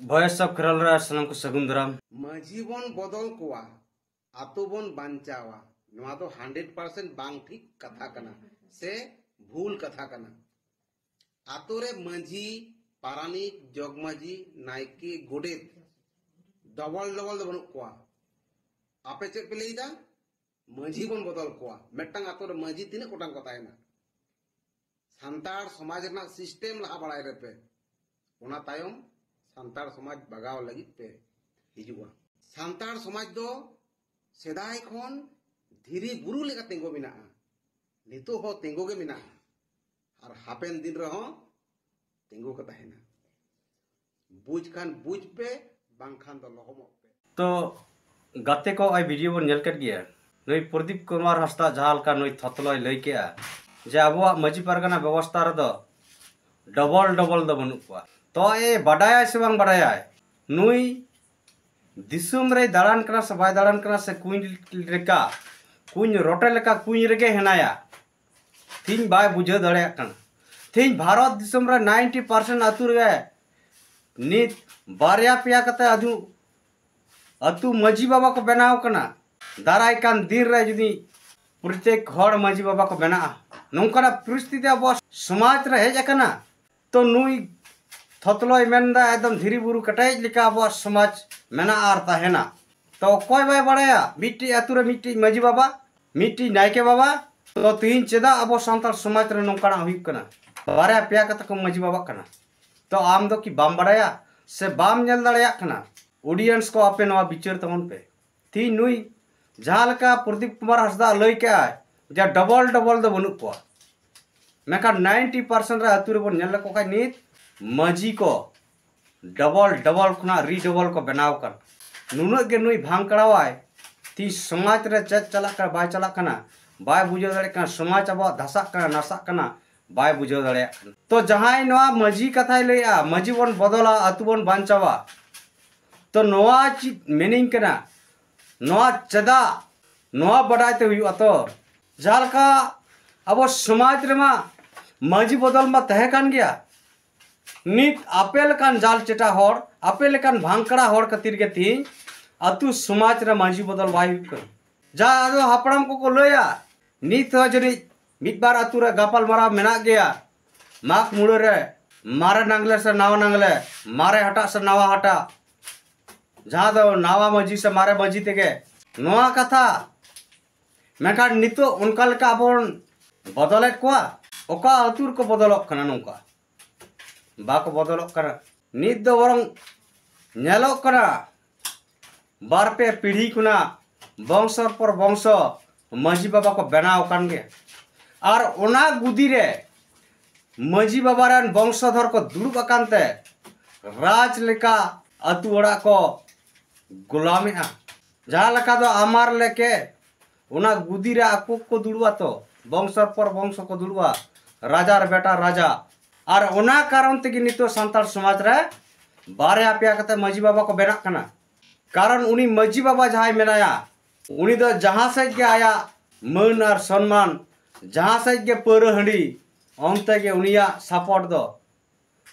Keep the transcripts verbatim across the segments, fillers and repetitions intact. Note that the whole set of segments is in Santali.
Voice of Kheral ᱨᱮ ᱥᱟᱱᱟᱢ ᱠᱚ ᱥᱟᱹᱜᱩᱱ ᱫᱟᱨᱟᱢ᱾ ᱢᱟᱹᱡᱷᱤ ᱵᱚᱱ ᱵᱚᱫᱚᱞ ᱠᱚᱣᱟ, ᱟᱛᱳ ᱵᱚᱱ ᱵᱟᱧᱪᱟᱣᱟ, ᱱᱚᱣᱟ ᱫᱚ ᱦᱟᱱᱰᱨᱮᱰ ᱯᱟᱨᱥᱮᱱᱴ ᱵᱟᱝ ᱴᱷᱤᱠ ᱠᱟᱛᱷᱟ ᱠᱟᱱᱟ ᱥᱮ ᱵᱷᱩᱞ ᱠᱟᱛᱷᱟ ᱠᱟᱱᱟ᱾ ᱟᱛᱳ ᱨᱮ ᱢᱟᱹᱡᱷᱤ, ᱯᱟᱨᱟᱱᱤᱠ, ᱡᱚᱜᱽ ᱢᱟᱹᱡᱷᱤ, ᱱᱟᱭᱠᱮ, ᱜᱚᱰᱮᱛ ᱰᱚᱵᱚᱞ ᱰᱚᱵᱚᱞ ᱫᱚ ᱵᱟᱹᱱᱩᱜ ᱠᱚᱣᱟ᱾ ᱟᱯᱮ ᱪᱮᱫ ᱯᱮ ᱞᱟᱹᱭᱫᱟ? ᱢᱟᱹᱡᱷᱤ ᱵᱚᱱ ᱵᱚᱫᱚᱞ ᱠᱚᱣᱟ᱾ ᱢᱤᱫᱴᱟᱝ ᱟᱛᱳ ᱨᱮ ᱢᱟᱹᱡᱷᱤ ᱛᱤᱱᱟᱹᱜ ᱜᱚᱴᱟᱝ ᱠᱚ ᱛᱟᱦᱮᱱᱟ? ᱥᱟᱱᱛᱟᱲ ᱥᱚᱢᱟᱡᱽ ᱨᱮᱱᱟᱜ ᱥᱤᱥᱴᱮᱢ ᱞᱟᱦᱟ ᱵᱟᱲᱟᱭ ᱨᱮᱯᱮ, ᱚᱱᱟ ᱛᱟᱭᱚᱢ ᱥᱟᱱᱛᱟᱲ ᱥᱚᱢᱟᱡᱽ ᱵᱟᱜᱟᱣ ᱞᱟᱹᱜᱤᱫ ᱯᱮ ᱦᱤᱡᱩᱜᱼᱟ᱾ ᱥᱟᱱᱛᱟᱲ ᱥᱚᱢᱟᱡᱽ ᱫᱚ ᱥᱮᱫᱟᱭ ᱠᱷᱚᱱ ᱫᱷᱤᱨᱤ ᱵᱩᱨᱩ ᱞᱮᱠᱟ ᱛᱤᱸᱜᱩ ᱢᱮᱱᱟᱜᱼᱟ, ᱱᱤᱛᱚᱜ ᱦᱚᱸ ᱛᱤᱸᱜᱩ ᱜᱮ ᱢᱮᱱᱟᱜᱼᱟ, ᱟᱨ ᱦᱟᱯᱮᱱ ᱫᱤᱱ ᱨᱮᱦᱚᱸ ᱛᱤᱸᱜᱩ ᱠᱚ ᱛᱟᱦᱮᱱᱟ᱾ ᱵᱩᱡᱽ ᱠᱷᱟᱱ ᱵᱩᱡᱽ ᱯᱮ, ᱵᱟᱝᱠᱷᱟᱱ ᱫᱚ ᱞᱚᱦᱚᱢᱚᱜ ᱯᱮ᱾ ᱛᱚ ᱜᱟᱛᱮ ᱠᱚ, ᱟᱭ ᱵᱷᱤᱰᱤᱭᱳ ᱵᱚᱱ ᱧᱮᱞ ᱠᱮᱫ ᱜᱮᱭᱟ, ᱱᱩᱭ ᱯᱨᱚᱫᱤᱯ ᱠᱩᱢᱟᱨ ᱦᱟᱸᱥᱫᱟ ᱡᱟᱦᱟᱸ ᱞᱮᱠᱟ ᱱᱩᱭ ᱛᱷᱚᱛᱞᱚᱭ ᱞᱟᱹᱭ ᱠᱮᱜᱼᱟ ᱡᱮ ᱟᱵᱚᱣᱟᱜ ᱢᱟᱹᱡᱷᱤ ᱯᱟᱨᱜᱟᱱᱟ ᱵᱮᱵᱚᱥᱛᱷᱟ ᱨᱮᱫᱚ ᱰᱚᱵᱚᱞ ᱰᱚᱵᱚᱞ ᱫᱚ ᱵᱟᱹᱱᱩᱜ ᱠᱚᱣᱟ᱾ ᱛᱚ ᱮ ᱵᱟᱰᱟᱭᱟᱭ ᱥᱮ ᱵᱟᱝ ᱵᱟᱰᱟᱭᱟᱭ, ᱱᱩᱭ ᱫᱤᱥᱚᱢ ᱨᱮᱭ ᱫᱟᱬᱟᱱ ᱠᱟᱱᱟ ᱥᱮ ᱵᱟᱭ ᱫᱟᱬᱟᱱ ᱠᱟᱱᱟ, ᱥᱮ ᱠᱩᱧ ᱞᱮᱠᱟ, ᱠᱩᱧ ᱨᱚᱴᱮ ᱞᱮᱠᱟ ᱠᱩᱧ ᱨᱮᱜᱮ ᱦᱮᱱᱟᱭᱟ? ᱛᱤᱦᱤᱧ ᱵᱟᱭ ᱵᱩᱡᱷᱟᱹᱣ ᱫᱟᱲᱮᱭᱟᱜ ᱠᱟᱱᱟ᱾ ᱛᱤᱦᱤᱧ ᱵᱷᱟᱨᱚᱛ ᱫᱤᱥᱚᱢ ᱨᱮ ᱱᱟᱭᱤᱱᱴᱤ ᱯᱟᱨᱥᱮᱱᱴ ᱟᱹᱛᱩ ᱨᱮ ᱱᱤᱛ ᱵᱟᱨᱭᱟ ᱯᱮᱭᱟ ᱠᱟᱛᱮ ᱟᱹᱛᱩ, ᱟᱹᱛᱩ ᱢᱟᱹᱡᱷᱤ ᱵᱟᱵᱟ ᱠᱚ ᱵᱮᱱᱟᱣ ᱠᱟᱱᱟ᱾ ᱫᱟᱨᱟᱭ ᱠᱟᱱ ᱫᱤᱱ ᱨᱮ ᱡᱩᱫᱤ ᱯᱨᱚᱛᱮᱠ ᱦᱚᱲ ᱢᱟᱹᱡᱷᱤ ᱵᱟᱵᱟ ᱠᱚ ᱵᱮᱱᱟᱜᱼᱟ, ᱱᱚᱝᱠᱟᱱᱟᱜ ᱯᱚᱨᱤᱥᱛᱷᱤᱛᱤ ᱟᱵᱚᱣᱟᱜ ᱥᱚᱢᱟᱡᱽ ᱨᱮ ᱦᱮᱡ ᱟᱠᱟᱱᱟ, ᱛᱚ ᱱᱩᱭ ᱛᱷᱚᱛᱞᱚᱭ ᱢᱮᱱᱫᱟ ᱮᱠᱫᱚᱢ ᱫᱷᱤᱨᱤ ᱵᱩᱨᱩ ᱠᱮᱴᱮᱡ ᱞᱮᱠᱟ ᱟᱵᱚᱣᱟᱜ ᱥᱚᱢᱟᱡᱽ ᱢᱮᱱᱟᱜᱼᱟ ᱟᱨ ᱛᱟᱦᱮᱱᱟ᱾ ᱛᱚ ᱚᱠᱚᱭ ᱵᱟᱭ ᱵᱟᱲᱟᱭᱟ ᱢᱤᱫᱴᱤᱡ ᱟᱹᱛᱩ ᱨᱮ ᱢᱤᱫᱴᱤᱡ ᱢᱟᱹᱡᱷᱤ ᱵᱟᱵᱟ, ᱢᱤᱫᱴᱤᱡ ᱱᱟᱭᱠᱮ ᱵᱟᱵᱟ? ᱛᱚ ᱛᱤᱦᱤᱧ ᱪᱮᱫᱟᱜ ᱟᱵᱚ ᱥᱟᱱᱛᱟᱲ ᱥᱚᱢᱟᱡᱽ ᱨᱮ ᱱᱚᱝᱠᱟᱱᱟᱜ ᱦᱩᱭᱩᱜ ᱠᱟᱱᱟ? ᱵᱟᱨᱭᱟ ᱯᱮᱭᱟ ᱠᱟᱛᱮ ᱠᱚ ᱢᱟᱹᱡᱷᱤ ᱵᱟᱵᱟᱜ ᱠᱟᱱᱟ᱾ ᱛᱚ ᱟᱢ ᱫᱚ ᱠᱤ ᱵᱟᱢ ᱵᱟᱲᱟᱭᱟ ᱥᱮ ᱵᱟᱢ ᱧᱮᱞ ᱫᱟᱲᱮᱭᱟᱜ ᱠᱟᱱᱟ? ᱚᱰᱤᱭᱮᱱᱥ ᱠᱚ, ᱟᱯᱮ ᱱᱚᱣᱟ ᱵᱤᱪᱟᱹᱨ ᱛᱟᱵᱚᱱ ᱯᱮ᱾ ᱛᱤᱦᱤᱧ ᱱᱩᱭ ᱡᱟᱦᱟᱸ ᱞᱮᱠᱟ ᱯᱨᱚᱫᱤᱯ ᱠᱩᱢᱟᱨ ᱦᱟᱸᱥᱫᱟ ᱞᱟᱹᱭ ᱠᱮᱜᱼᱟᱭ ᱡᱮ ᱰᱚᱵᱚᱞ ᱰᱚᱵᱚᱞ ᱫᱚ ᱵᱟᱹᱱᱩᱜ ᱠᱚᱣᱟ, ᱢᱮᱱᱠᱷᱟᱱ ᱱᱟᱭᱤᱱᱴᱤ ᱯᱟᱨᱥᱮᱱᱴ ᱨᱮ ᱟᱹᱛᱩ ᱨᱮᱵᱚᱱ ᱧᱮᱞ ᱞᱮᱠᱚ ᱠᱷᱟᱱ ᱱᱤᱛ ᱢᱟᱹᱡᱷᱤ ᱠᱚ ᱰᱚᱵᱚᱞ ᱰᱚᱵᱚᱞ ᱠᱷᱚᱱᱟᱜ ᱨᱤ ᱰᱚᱵᱚᱞ ᱠᱚ ᱵᱮᱱᱟᱣ ᱟᱠᱟᱱ᱾ ᱱᱩᱱᱟᱹᱜ ᱜᱮ ᱱᱩᱭ ᱵᱷᱟᱝ ᱠᱟᱲᱟᱣᱟᱭ, ᱛᱤᱦᱤᱧ ᱥᱚᱢᱟᱡᱽ ᱨᱮ ᱪᱮᱫ ᱪᱟᱞᱟᱜ ᱠᱟᱱᱟ ᱵᱟᱭ ᱪᱟᱞᱟᱜ ᱠᱟᱱᱟ ᱵᱟᱭ ᱵᱩᱡᱷᱟᱹᱣ ᱫᱟᱲᱮᱭᱟᱜ ᱠᱟᱱᱟ, ᱥᱚᱢᱟᱡᱽ ᱟᱵᱚᱣᱟᱜ ᱫᱷᱟᱥᱟᱜ ᱠᱟᱱᱟ ᱱᱟᱥᱟᱜ ᱠᱟᱱᱟ ᱵᱟᱭ ᱵᱩᱡᱷᱟᱹᱣ ᱫᱟᱲᱮᱭᱟᱜ ᱠᱟᱱᱟ᱾ ᱛᱚ ᱡᱟᱦᱟᱸᱭ ᱱᱚᱣᱟ ᱢᱟᱹᱡᱷᱤ ᱠᱟᱛᱷᱟᱭ ᱞᱟᱹᱭᱮᱜᱼᱟ, ᱢᱟᱹᱡᱷᱤ ᱵᱚᱱ ᱵᱚᱫᱚᱞᱟ, ᱟᱹᱛᱩ ᱵᱚᱱ ᱵᱟᱧᱪᱟᱣᱟ, ᱛᱚ ᱱᱚᱣᱟ ᱪᱮᱫ ᱢᱤᱱᱤᱝ ᱠᱟᱱᱟ? ᱱᱚᱣᱟ ᱪᱮᱫᱟᱜ? ᱱᱚᱣᱟ ᱵᱟᱰᱟᱭ ᱛᱮ ᱦᱩᱭᱩᱜᱼᱟ ᱛᱚ᱾ ᱡᱟᱦᱟᱸ ᱞᱮᱠᱟ ᱟᱵᱚ ᱥᱚᱢᱟᱡᱽ ᱨᱮᱢᱟ ᱢᱟᱹᱡᱷᱤ ᱵᱚᱫᱚᱞ ᱢᱟ ᱛᱟᱦᱮᱸ ᱠᱟᱱ ᱜᱮᱭᱟ, ᱱᱤᱛ ᱟᱯᱮ ᱞᱮᱠᱟᱱ ᱡᱟᱞ ᱪᱮᱴᱟ ᱦᱚᱲ, ᱟᱯᱮ ᱞᱮᱠᱟᱱ ᱵᱷᱟᱝᱠᱲᱟ ᱦᱚᱲ ᱠᱷᱟᱹᱛᱤᱨ ᱜᱮ ᱛᱤᱦᱤᱧ ᱟᱹᱛᱩ ᱥᱚᱢᱟᱡᱽ ᱨᱮ ᱢᱟᱹᱡᱷᱤ ᱵᱚᱫᱚᱞ ᱵᱟᱭ ᱦᱩᱭᱩᱜ ᱠᱟᱱᱟ᱾ ᱡᱟ ᱟᱫᱚ ᱦᱟᱯᱲᱟᱢ ᱠᱚᱠᱚ ᱞᱟᱹᱭᱟ, ᱱᱤᱛ ᱦᱚᱸ ᱡᱟᱹᱱᱤᱡ ᱢᱤᱫ ᱵᱟᱨ ᱟᱹᱛᱩ ᱨᱮ ᱜᱟᱯᱟᱞ ᱢᱟᱨᱟᱣ ᱢᱮᱱᱟᱜ ᱜᱮᱭᱟ᱾ ᱢᱟᱜᱽ ᱢᱩᱲᱟᱹ ᱨᱮ ᱢᱟᱨᱮ ᱱᱟᱝᱞᱮ ᱥᱮ ᱱᱟᱣᱟ ᱱᱟᱝᱞᱮ, ᱢᱟᱨᱮ ᱦᱟᱴᱟᱜ ᱥᱮ ᱱᱟᱣᱟ ᱦᱟᱴᱟᱜ, ᱡᱟᱦᱟᱸ ᱫᱚ ᱱᱟᱣᱟ ᱢᱟᱹᱡᱷᱤ ᱥᱮ ᱢᱟᱨᱮ ᱢᱟᱹᱡᱷᱤ ᱛᱮᱜᱮ ᱱᱚᱣᱟ ᱠᱟᱛᱷᱟ᱾ ᱢᱮᱱᱠᱷᱟᱱ ᱱᱤᱛᱚᱜ ᱚᱱᱠᱟ ᱞᱮᱠᱟ ᱟᱵᱚ ᱵᱚᱱ ᱵᱚᱫᱚᱞᱮᱫ ᱠᱚᱣᱟ? ᱚᱠᱟ ᱟᱹᱛᱩ ᱨᱮᱠᱚ ᱵᱚᱫᱚᱞᱚᱜ ᱠᱟᱱᱟ? ᱱᱚᱝᱠᱟ ᱵᱟᱠᱚ ᱵᱚᱫᱚᱞᱚᱜ ᱠᱟᱱᱟ᱾ ᱱᱤᱛ ᱫᱚ ᱵᱚᱨᱚᱝ ᱧᱮᱞᱚᱜ ᱠᱟᱱᱟ, ᱵᱟᱨ ᱯᱮ ᱯᱤᱲᱦᱤ ᱠᱷᱚᱱᱟᱜ ᱵᱚᱝᱥᱚ ᱯᱚᱨ ᱵᱚᱝᱥᱚ ᱢᱟᱹᱡᱷᱤ ᱵᱟᱵᱟ ᱠᱚ ᱵᱮᱱᱟᱣ ᱟᱠᱟᱱ ᱜᱮ᱾ ᱟᱨ ᱚᱱᱟ ᱜᱩᱫᱤ ᱨᱮ ᱢᱟᱹᱡᱷᱤ ᱵᱟᱵᱟ ᱨᱮᱱ ᱵᱚᱝᱥᱚᱫᱷᱚᱨ ᱠᱚ ᱫᱩᱲᱩᱵ ᱟᱠᱟᱱ ᱛᱮ ᱨᱟᱡᱽ ᱞᱮᱠᱟ ᱟᱹᱛᱩ ᱚᱲᱟᱜ ᱠᱚ ᱜᱳᱞᱟᱢᱮᱜᱼᱟ᱾ ᱡᱟᱦᱟᱸ ᱞᱮᱠᱟ ᱫᱚ ᱟᱢᱟᱨ ᱞᱮᱠᱮ ᱚᱱᱟ ᱜᱩᱫᱤ ᱨᱮ ᱟᱠᱚ ᱠᱚ ᱫᱩᱲᱩᱵᱼᱟ, ᱛᱚ ᱵᱚᱝᱥᱚ ᱯᱚᱨ ᱵᱚᱝᱥᱚ ᱠᱚ ᱫᱩᱲᱩᱵᱼᱟ, ᱨᱟᱡᱟᱨ ᱵᱮᱴᱟ ᱨᱟᱡᱟ᱾ ᱟᱨ ᱚᱱᱟ ᱠᱟᱨᱚᱱ ᱛᱮᱜᱮ ᱱᱤᱛᱚᱜ ᱥᱟᱱᱛᱟᱲ ᱥᱚᱢᱟᱡᱽ ᱨᱮ ᱵᱟᱨᱭᱟ ᱯᱮᱭᱟ ᱠᱟᱛᱮ ᱢᱟᱹᱡᱷᱤ ᱵᱟᱵᱟ ᱠᱚ ᱵᱮᱱᱟᱜ ᱠᱟᱱᱟ᱾ ᱠᱟᱨᱚᱱ ᱩᱱᱤ ᱢᱟᱹᱡᱷᱤ ᱵᱟᱵᱟ ᱡᱟᱦᱟᱸᱭ ᱢᱮᱱᱟᱭᱟ, ᱩᱱᱤ ᱫᱚ ᱡᱟᱦᱟᱸ ᱥᱮᱫ ᱜᱮ ᱟᱭᱟᱜ ᱢᱟᱹᱱ ᱟᱨ ᱥᱚᱱᱢᱟᱱ, ᱡᱟᱦᱟᱸ ᱥᱮᱫ ᱜᱮ ᱯᱟᱹᱣᱨᱟᱹ ᱦᱟᱺᱰᱤ, ᱚᱱᱛᱮ ᱜᱮ ᱩᱱᱤᱭᱟᱜ ᱥᱟᱯᱳᱨᱴ ᱫᱚ᱾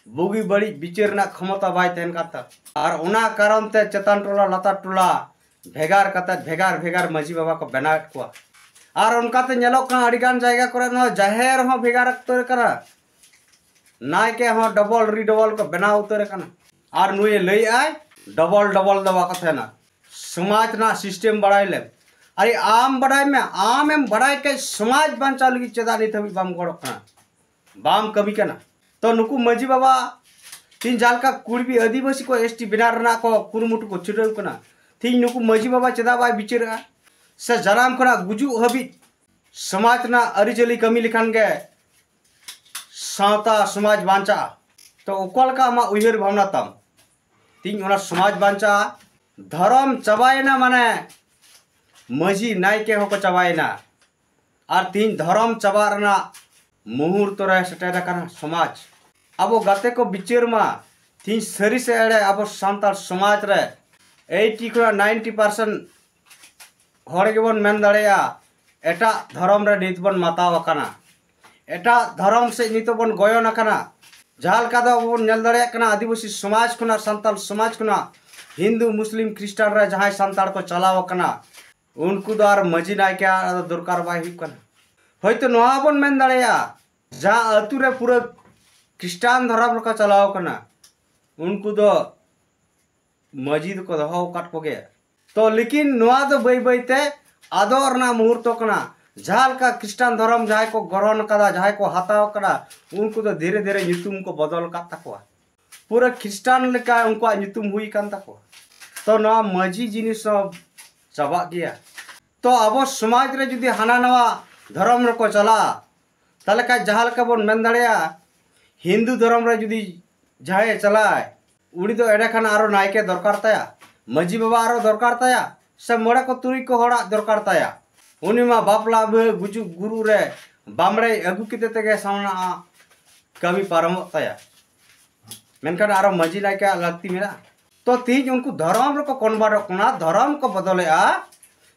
ᱵᱩᱜᱤ ᱵᱟᱹᱲᱤᱡ ᱵᱤᱪᱟᱹᱨ ᱨᱮᱱᱟᱜ ᱠᱷᱚᱢᱚᱛᱟ ᱵᱟᱭ ᱛᱟᱦᱮᱱ ᱠᱟᱱ ᱛᱟᱠᱚᱣᱟ᱾ ᱟᱨ ᱚᱱᱟ ᱠᱟᱨᱚᱱ ᱛᱮ ᱪᱮᱛᱟᱱ ᱴᱚᱞᱟ ᱞᱟᱛᱟᱨ ᱴᱚᱞᱟ ᱵᱷᱮᱜᱟᱨ ᱠᱟᱛᱮ ᱵᱷᱮᱜᱟᱨ ᱵᱷᱮᱜᱟᱨ ᱢᱟᱹᱡᱷᱤ ᱵᱟᱵᱟ ᱠᱚ ᱵᱮᱱᱟᱣᱮᱫ ᱠᱚᱣᱟ᱾ ᱟᱨ ᱚᱱᱠᱟᱛᱮ ᱧᱮᱞᱚᱜ ᱠᱟᱱᱟ, ᱟᱹᱰᱤᱜᱟᱱ ᱡᱟᱭᱜᱟ ᱠᱚᱨᱮ ᱱᱚᱣᱟ ᱡᱟᱦᱮᱨ ᱦᱚᱸ ᱵᱷᱮᱜᱟᱨ ᱩᱛᱟᱹᱨ ᱠᱟᱱᱟ, ᱱᱟᱭᱠᱮ ᱦᱚᱸ ᱰᱚᱵᱚᱞ ᱨᱤᱰᱚᱵᱚᱞ ᱠᱚ ᱵᱮᱱᱟᱣ ᱩᱛᱟᱹᱨ ᱠᱟᱱᱟ᱾ ᱟᱨ ᱱᱩᱭᱮ ᱞᱟᱹᱭᱮᱫᱼᱟᱭ ᱰᱚᱵᱚᱞ ᱰᱚᱵᱚᱞ ᱫᱚ ᱵᱟᱠᱚ ᱛᱟᱦᱮᱱᱟ᱾ ᱥᱚᱢᱟᱡᱽ ᱨᱮᱱᱟᱜ ᱥᱤᱥᱴᱮᱢ ᱵᱟᱲᱟᱭ ᱞᱮᱢ᱾ ᱟᱨᱮ ᱟᱢ ᱵᱟᱲᱟᱭ ᱢᱮ, ᱟᱢᱮᱢ ᱵᱟᱲᱟᱭ ᱠᱷᱟᱡ ᱥᱚᱢᱟᱡᱽ ᱵᱟᱧᱪᱟᱣ ᱞᱟᱹᱜᱤᱫ ᱪᱮᱫᱟᱜ ᱱᱤᱛ ᱦᱟᱹᱵᱤᱡ ᱵᱟᱢ ᱜᱚᱲᱚᱜ ᱠᱟᱱᱟ, ᱵᱟᱢ ᱠᱟᱹᱢᱤ ᱠᱟᱱᱟ? ᱛᱚ ᱱᱩᱠᱩ ᱢᱟᱹᱡᱷᱤ ᱵᱟᱵᱟ ᱛᱤᱦᱤᱧ ᱡᱟᱦᱟᱸ ᱞᱮᱠᱟ ᱠᱩᱲᱵᱤ ᱟᱹᱫᱤᱵᱟᱹᱥᱤ ᱠᱚ ᱮᱥ ᱴᱤ ᱵᱮᱱᱟᱣ ᱨᱮᱱᱟᱜ ᱠᱚ ᱠᱩᱨᱩᱢᱩᱴᱩ ᱠᱚ ᱪᱷᱩᱴᱟᱹᱣ ᱠᱟᱱᱟ, ᱛᱤᱦᱤᱧ ᱱᱩᱠᱩ ᱢᱟᱹᱡᱷᱤ ᱵᱟᱵᱟ ᱪᱮᱫᱟᱜ ᱵᱟᱭ ᱵᱤᱪᱟᱹᱨᱮᱜᱼᱟ? ᱥᱮ ᱡᱟᱱᱟᱢ ᱠᱷᱚᱱᱟᱜ ᱜᱩᱡᱩᱜ ᱦᱟᱹᱵᱤᱡ ᱥᱚᱢᱟᱡᱽ ᱨᱮᱱᱟᱜ ᱟᱹᱨᱤᱪᱟᱹᱞᱤ ᱠᱟᱹᱢᱤ ᱞᱮᱠᱷᱟᱱ ᱜᱮ ᱥᱟᱶᱛᱟ ᱥᱚᱢᱟᱡᱽ ᱵᱟᱧᱪᱟᱜᱼᱟ? ᱛᱚ ᱚᱠᱟ ᱞᱮᱠᱟ ᱟᱢᱟᱜ ᱩᱭᱦᱟᱹᱨ ᱵᱷᱟᱵᱽᱱᱟ ᱛᱟᱢ? ᱛᱤᱦᱤᱧ ᱚᱱᱟ ᱥᱚᱢᱟᱡᱽ ᱵᱟᱧᱪᱟᱜᱼᱟ? ᱫᱷᱚᱨᱚᱢ ᱪᱟᱵᱟᱭᱮᱱᱟ ᱢᱟᱱᱮ ᱢᱟᱹᱡᱷᱤ ᱱᱟᱭᱠᱮ ᱦᱚᱸᱠᱚ ᱪᱟᱵᱟᱭᱮᱱᱟ᱾ ᱟᱨ ᱛᱤᱦᱤᱧ ᱫᱷᱚᱨᱚᱢ ᱪᱟᱵᱟᱜ ᱨᱮᱱᱟᱜ ᱢᱩᱦᱩᱨᱛᱚ ᱨᱮ ᱥᱮᱴᱮᱨ ᱟᱠᱟᱱᱟ ᱥᱚᱢᱟᱡᱽ᱾ ᱟᱵᱚ ᱜᱟᱛᱮ ᱠᱚ ᱵᱤᱪᱟᱹᱨ ᱢᱟ, ᱛᱤᱦᱤᱧ ᱥᱟᱹᱨᱤ ᱥᱮ ᱮᱲᱮ ᱟᱵᱚ ᱥᱟᱱᱛᱟᱲ ᱥᱚᱢᱟᱡᱽ ᱨᱮ ᱮᱭᱤᱴᱤ ᱠᱷᱚᱱᱟᱜ ᱱᱟᱭᱤᱱᱴᱤ ᱯᱟᱨᱥᱮᱱᱴ ᱦᱚᱲ ᱜᱮᱵᱚᱱ ᱢᱮᱱ ᱫᱟᱲᱮᱭᱟᱜᱼᱟ ᱮᱴᱟᱜ ᱫᱷᱚᱨᱚᱢ ᱨᱮ ᱱᱤᱛ ᱵᱚᱱ ᱢᱟᱛᱟᱣ ᱟᱠᱟᱱᱟ, ᱮᱴᱟᱜ ᱫᱷᱚᱨᱚᱢ ᱥᱮᱫ ᱱᱤᱛᱚᱜ ᱵᱚᱱ ᱜᱚᱭᱚᱱ ᱟᱠᱟᱱᱟ᱾ ᱡᱟᱦᱟᱸ ᱞᱮᱠᱟ ᱫᱚ ᱟᱵᱚ ᱵᱚᱱ ᱧᱮᱞ ᱫᱟᱲᱮᱭᱟᱜ ᱠᱟᱱᱟ, ᱟᱹᱫᱤᱵᱟᱹᱥᱤ ᱥᱚᱢᱟᱡᱽ ᱠᱷᱚᱱᱟᱜ, ᱥᱟᱱᱛᱟᱲ ᱥᱚᱢᱟᱡᱽ ᱠᱷᱚᱱᱟᱜ ᱦᱤᱱᱫᱩ, ᱢᱩᱥᱞᱤᱢ, ᱠᱷᱨᱤᱥᱴᱟᱱ ᱨᱮ ᱡᱟᱦᱟᱸᱭ ᱥᱟᱱᱛᱟᱲ ᱠᱚ ᱪᱟᱞᱟᱣ ᱟᱠᱟᱱᱟ, ᱩᱱᱠᱩ ᱫᱚ ᱟᱨ ᱢᱟᱹᱡᱷᱤ ᱱᱟᱭᱠᱮ ᱟᱜ ᱫᱚ ᱫᱚᱨᱠᱟᱨ ᱵᱟᱭ ᱦᱩᱭᱩᱜ ᱠᱟᱱᱟ᱾ ᱦᱚᱭᱛᱳ ᱱᱚᱣᱟ ᱵᱚᱱ ᱢᱮᱱ ᱫᱟᱲᱮᱭᱟᱜᱼᱟ, ᱡᱟᱦᱟᱸ ᱟᱹᱛᱩ ᱨᱮ ᱯᱩᱨᱟᱹ ᱠᱷᱨᱤᱥᱴᱟᱱ ᱫᱷᱚᱨᱚᱢ ᱨᱮᱠᱚ ᱪᱟᱞᱟᱣ ᱟᱠᱟᱱᱟ, ᱩᱱᱠᱩ ᱫᱚ ᱢᱟᱹᱡᱷᱤ ᱫᱚᱠᱚ ᱫᱚᱦᱚ ᱟᱠᱟᱫ ᱠᱚᱜᱮᱭᱟ᱾ ᱛᱚ ᱞᱮᱠᱤᱱ ᱱᱚᱣᱟ ᱫᱚ ᱵᱟᱹᱭ ᱵᱟᱹᱭ ᱛᱮ ᱟᱫᱚᱜ ᱨᱮᱱᱟᱜ ᱢᱩᱦᱩᱨᱛᱚ ᱠᱟᱱᱟ᱾ ᱡᱟᱦᱟᱸ ᱞᱮᱠᱟ ᱠᱷᱨᱤᱥᱴᱟᱱ ᱫᱷᱚᱨᱚᱢ ᱡᱟᱦᱟᱸᱭ ᱠᱚ ᱜᱨᱚᱦᱚᱱ ᱟᱠᱟᱫᱟ, ᱡᱟᱦᱟᱸᱭ ᱠᱚ ᱦᱟᱛᱟᱣ ᱟᱠᱟᱫᱟ, ᱩᱱᱠᱩ ᱫᱚ ᱫᱷᱤᱨᱮ ᱫᱷᱤᱨᱮ ᱧᱩᱛᱩᱢ ᱠᱚ ᱵᱚᱫᱚᱞ ᱟᱠᱟᱫ ᱛᱟᱠᱚᱣᱟ᱾ ᱯᱩᱨᱟᱹ ᱠᱷᱨᱤᱥᱴᱟᱱ ᱞᱮᱠᱟ ᱩᱱᱠᱩᱣᱟᱜ ᱧᱩᱛᱩᱢ ᱦᱩᱭ ᱟᱠᱟᱱ ᱛᱟᱠᱚᱣᱟ᱾ ᱛᱚ ᱱᱚᱣᱟ ᱢᱟᱹᱡᱷᱤ ᱡᱤᱱᱤᱥ ᱦᱚᱸ ᱪᱟᱵᱟᱜ ᱜᱮᱭᱟ᱾ ᱛᱚ ᱟᱵᱚ ᱥᱚᱢᱟᱡᱽ ᱨᱮ ᱡᱩᱫᱤ ᱦᱟᱱᱟ ᱱᱟᱣᱟ ᱫᱷᱚᱨᱚᱢ ᱨᱮᱠᱚ ᱪᱟᱞᱟᱜᱼᱟ, ᱛᱟᱦᱚᱞᱮ ᱠᱷᱟᱱ ᱡᱟᱦᱟᱸ ᱞᱮᱠᱟ ᱵᱚᱱ ᱢᱮᱱ ᱫᱟᱲᱮᱭᱟᱜᱼᱟ, ᱦᱤᱱᱫᱩ ᱫᱷᱚᱨᱚᱢ ᱨᱮ ᱡᱩᱫᱤ ᱡᱟᱦᱟᱸᱭᱮ ᱪᱟᱞᱟᱜᱼᱟᱭ, ᱩᱱᱤ ᱫᱚ ᱮᱸᱰᱮ ᱠᱷᱟᱱ ᱟᱨᱚ ᱱᱟᱭᱠᱮ ᱫᱚᱨᱠᱟᱨ ᱛᱟᱭᱟ, ᱢᱟᱹᱡᱷᱤ ᱵᱟᱵᱟ ᱟᱨᱚ ᱫᱚᱨᱠᱟᱨ ᱛᱟᱭᱟ, ᱥᱮ ᱢᱚᱬᱮ ᱠᱚ ᱛᱩᱨᱩᱭ ᱠᱚ ᱦᱚᱲᱟᱜ ᱫᱚᱨᱠᱟᱨ ᱛᱟᱭᱟ᱾ ᱩᱱᱤ ᱢᱟ ᱵᱟᱯᱞᱟ, ᱵᱤᱦᱟᱹ, ᱜᱩᱡᱩᱜ, ᱜᱩᱨᱩᱜ ᱨᱮ ᱵᱟᱢᱲᱮ ᱟᱹᱜᱩ ᱠᱮᱫᱮ ᱛᱮᱜᱮ ᱥᱟᱱᱟᱢᱟᱜ ᱠᱟᱹᱢᱤ ᱯᱟᱨᱚᱢᱚᱜ ᱛᱟᱭᱟ᱾ ᱢᱮᱱᱠᱷᱟᱱ ᱟᱨᱚ ᱢᱟᱹᱡᱷᱤ ᱱᱟᱭᱠᱮᱭᱟᱜ ᱞᱟᱹᱠᱛᱤ ᱢᱮᱱᱟᱜᱼᱟ᱾ ᱛᱚ ᱛᱮᱦᱮᱧ ᱩᱱᱠᱩ ᱫᱷᱚᱨᱚᱢ ᱨᱮᱠᱚ ᱠᱚᱱᱵᱷᱟᱨᱴᱚᱜ ᱠᱟᱱᱟ, ᱫᱷᱚᱨᱚᱢ ᱠᱚ ᱵᱚᱫᱚᱞᱮᱜᱼᱟ᱾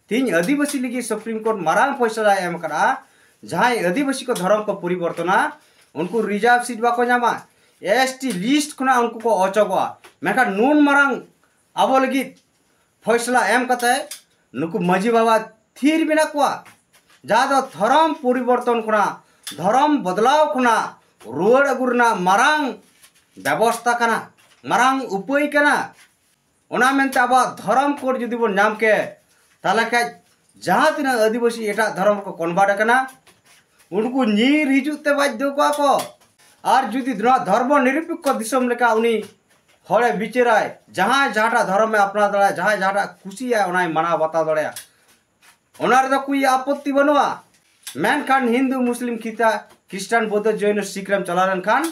ᱛᱮᱦᱮᱧ ᱟᱹᱫᱤᱵᱟᱹᱥᱤ ᱞᱟᱹᱜᱤᱫ ᱥᱩᱯᱨᱤᱢ ᱠᱳᱨᱴ ᱢᱟᱨᱟᱝ ᱯᱷᱚᱭᱥᱟᱞᱟᱭ ᱮᱢ ᱟᱠᱟᱫᱼᱟ᱾ ᱡᱟᱦᱟᱸᱭ ᱟᱹᱫᱤᱵᱟᱹᱥᱤ ᱠᱚ ᱫᱷᱚᱨᱚᱢ ᱠᱚ ᱯᱚᱨᱤᱵᱚᱨᱛᱚᱱᱟ, ᱩᱱᱠᱩ ᱨᱤᱡᱟᱨᱵᱷ ᱥᱤᱴ ᱵᱟᱠᱚ ᱧᱟᱢᱟ, ᱮᱥ ᱴᱤ ᱞᱤᱥᱴ ᱠᱷᱚᱱᱟᱜ ᱩᱱᱠᱩ ᱠᱚ ᱚᱪᱚᱜᱚᱜᱼᱟ᱾ ᱢᱮᱱᱠᱷᱟᱱ ᱱᱩᱱ ᱢᱟᱨᱟᱝ ᱟᱵᱚ ᱞᱟᱹᱜᱤᱫ ᱯᱷᱚᱭᱥᱟᱞᱟ ᱮᱢ ᱠᱟᱛᱮ ᱱᱩᱠᱩ ᱢᱟᱹᱡᱷᱤ ᱵᱟᱵᱟ ᱛᱷᱤᱨ ᱢᱮᱱᱟᱜ ᱠᱚᱣᱟ, ᱡᱟᱦᱟᱸ ᱫᱚ ᱫᱷᱚᱨᱚᱢ ᱯᱚᱨᱤᱵᱚᱨᱛᱚᱱ ᱠᱷᱚᱱᱟᱜ, ᱫᱷᱚᱨᱚᱢ ᱵᱚᱫᱞᱟᱣ ᱠᱷᱚᱱᱟᱜ ᱨᱩᱣᱟᱹᱲ ᱟᱹᱜᱩ ᱨᱮᱱᱟᱜ ᱢᱟᱨᱟᱝ ᱵᱮᱵᱚᱥᱛᱟ ᱠᱟᱱᱟ, ᱢᱟᱨᱟᱝ ᱩᱯᱟᱹᱭ ᱠᱟᱱᱟ᱾ ᱚᱱᱟ ᱢᱮᱱᱛᱮ ᱟᱵᱚᱣᱟᱜ ᱫᱷᱚᱨᱚᱢ ᱠᱳᱰ ᱡᱩᱫᱤ ᱵᱚᱱ ᱧᱟᱢ ᱠᱮ, ᱛᱟᱦᱚᱞᱮ ᱠᱷᱟᱡ ᱡᱟᱦᱟᱸ ᱛᱤᱱᱟᱹᱜ ᱟᱹᱫᱤᱵᱟᱹᱥᱤ ᱮᱴᱟᱜ ᱫᱷᱚᱨᱚᱢ ᱨᱮᱠᱚ ᱠᱚᱱᱵᱷᱟᱨᱴ ᱟᱠᱟᱱᱟ, ᱩᱱᱠᱩ ᱧᱤᱨ ᱦᱤᱡᱩᱜ ᱛᱮ ᱵᱟᱫᱽᱫᱷᱚ ᱠᱚᱣᱟ ᱠᱚ᱾ ᱟᱨ ᱡᱩᱫᱤ ᱱᱚᱣᱟ ᱫᱷᱚᱨᱢᱚ ᱱᱤᱨᱚᱯᱮᱠᱠᱷᱚ ᱫᱤᱥᱚᱢ ᱞᱮᱠᱟ ᱩᱱᱤ ᱦᱚᱲᱮ ᱵᱤᱪᱟᱹᱨᱟᱭ, ᱡᱟᱦᱟᱸᱭ ᱡᱟᱦᱟᱸᱴᱟᱜ ᱫᱷᱚᱨᱚᱢᱮ ᱟᱯᱱᱟᱨ ᱫᱟᱲᱮᱭᱟᱜᱼᱟ, ᱡᱟᱦᱟᱸᱭ ᱡᱟᱦᱟᱸᱴᱟᱜ ᱠᱩᱥᱤᱭᱟᱜᱼᱟ ᱚᱱᱟᱭ ᱢᱟᱱᱟᱣ ᱵᱟᱛᱟᱣ ᱫᱟᱲᱮᱭᱟᱜᱼᱟ, ᱚᱱᱟ ᱨᱮᱫᱚ ᱠᱳᱭ ᱟᱯᱚᱛᱛᱤ ᱵᱟᱹᱱᱩᱜᱼᱟ᱾ ᱢᱮᱱᱠᱷᱟᱱ ᱦᱤᱱᱫᱩ, ᱢᱩᱥᱞᱤᱢ, ᱠᱷᱤᱛᱟ-, ᱠᱷᱨᱤᱥᱴᱟᱱ, ᱵᱳᱫᱽᱫᱷᱚ, ᱡᱚᱭᱱᱚ, ᱥᱤᱠᱷ ᱨᱮᱢ ᱪᱟᱞᱟᱣ ᱞᱮᱱᱠᱷᱟᱱ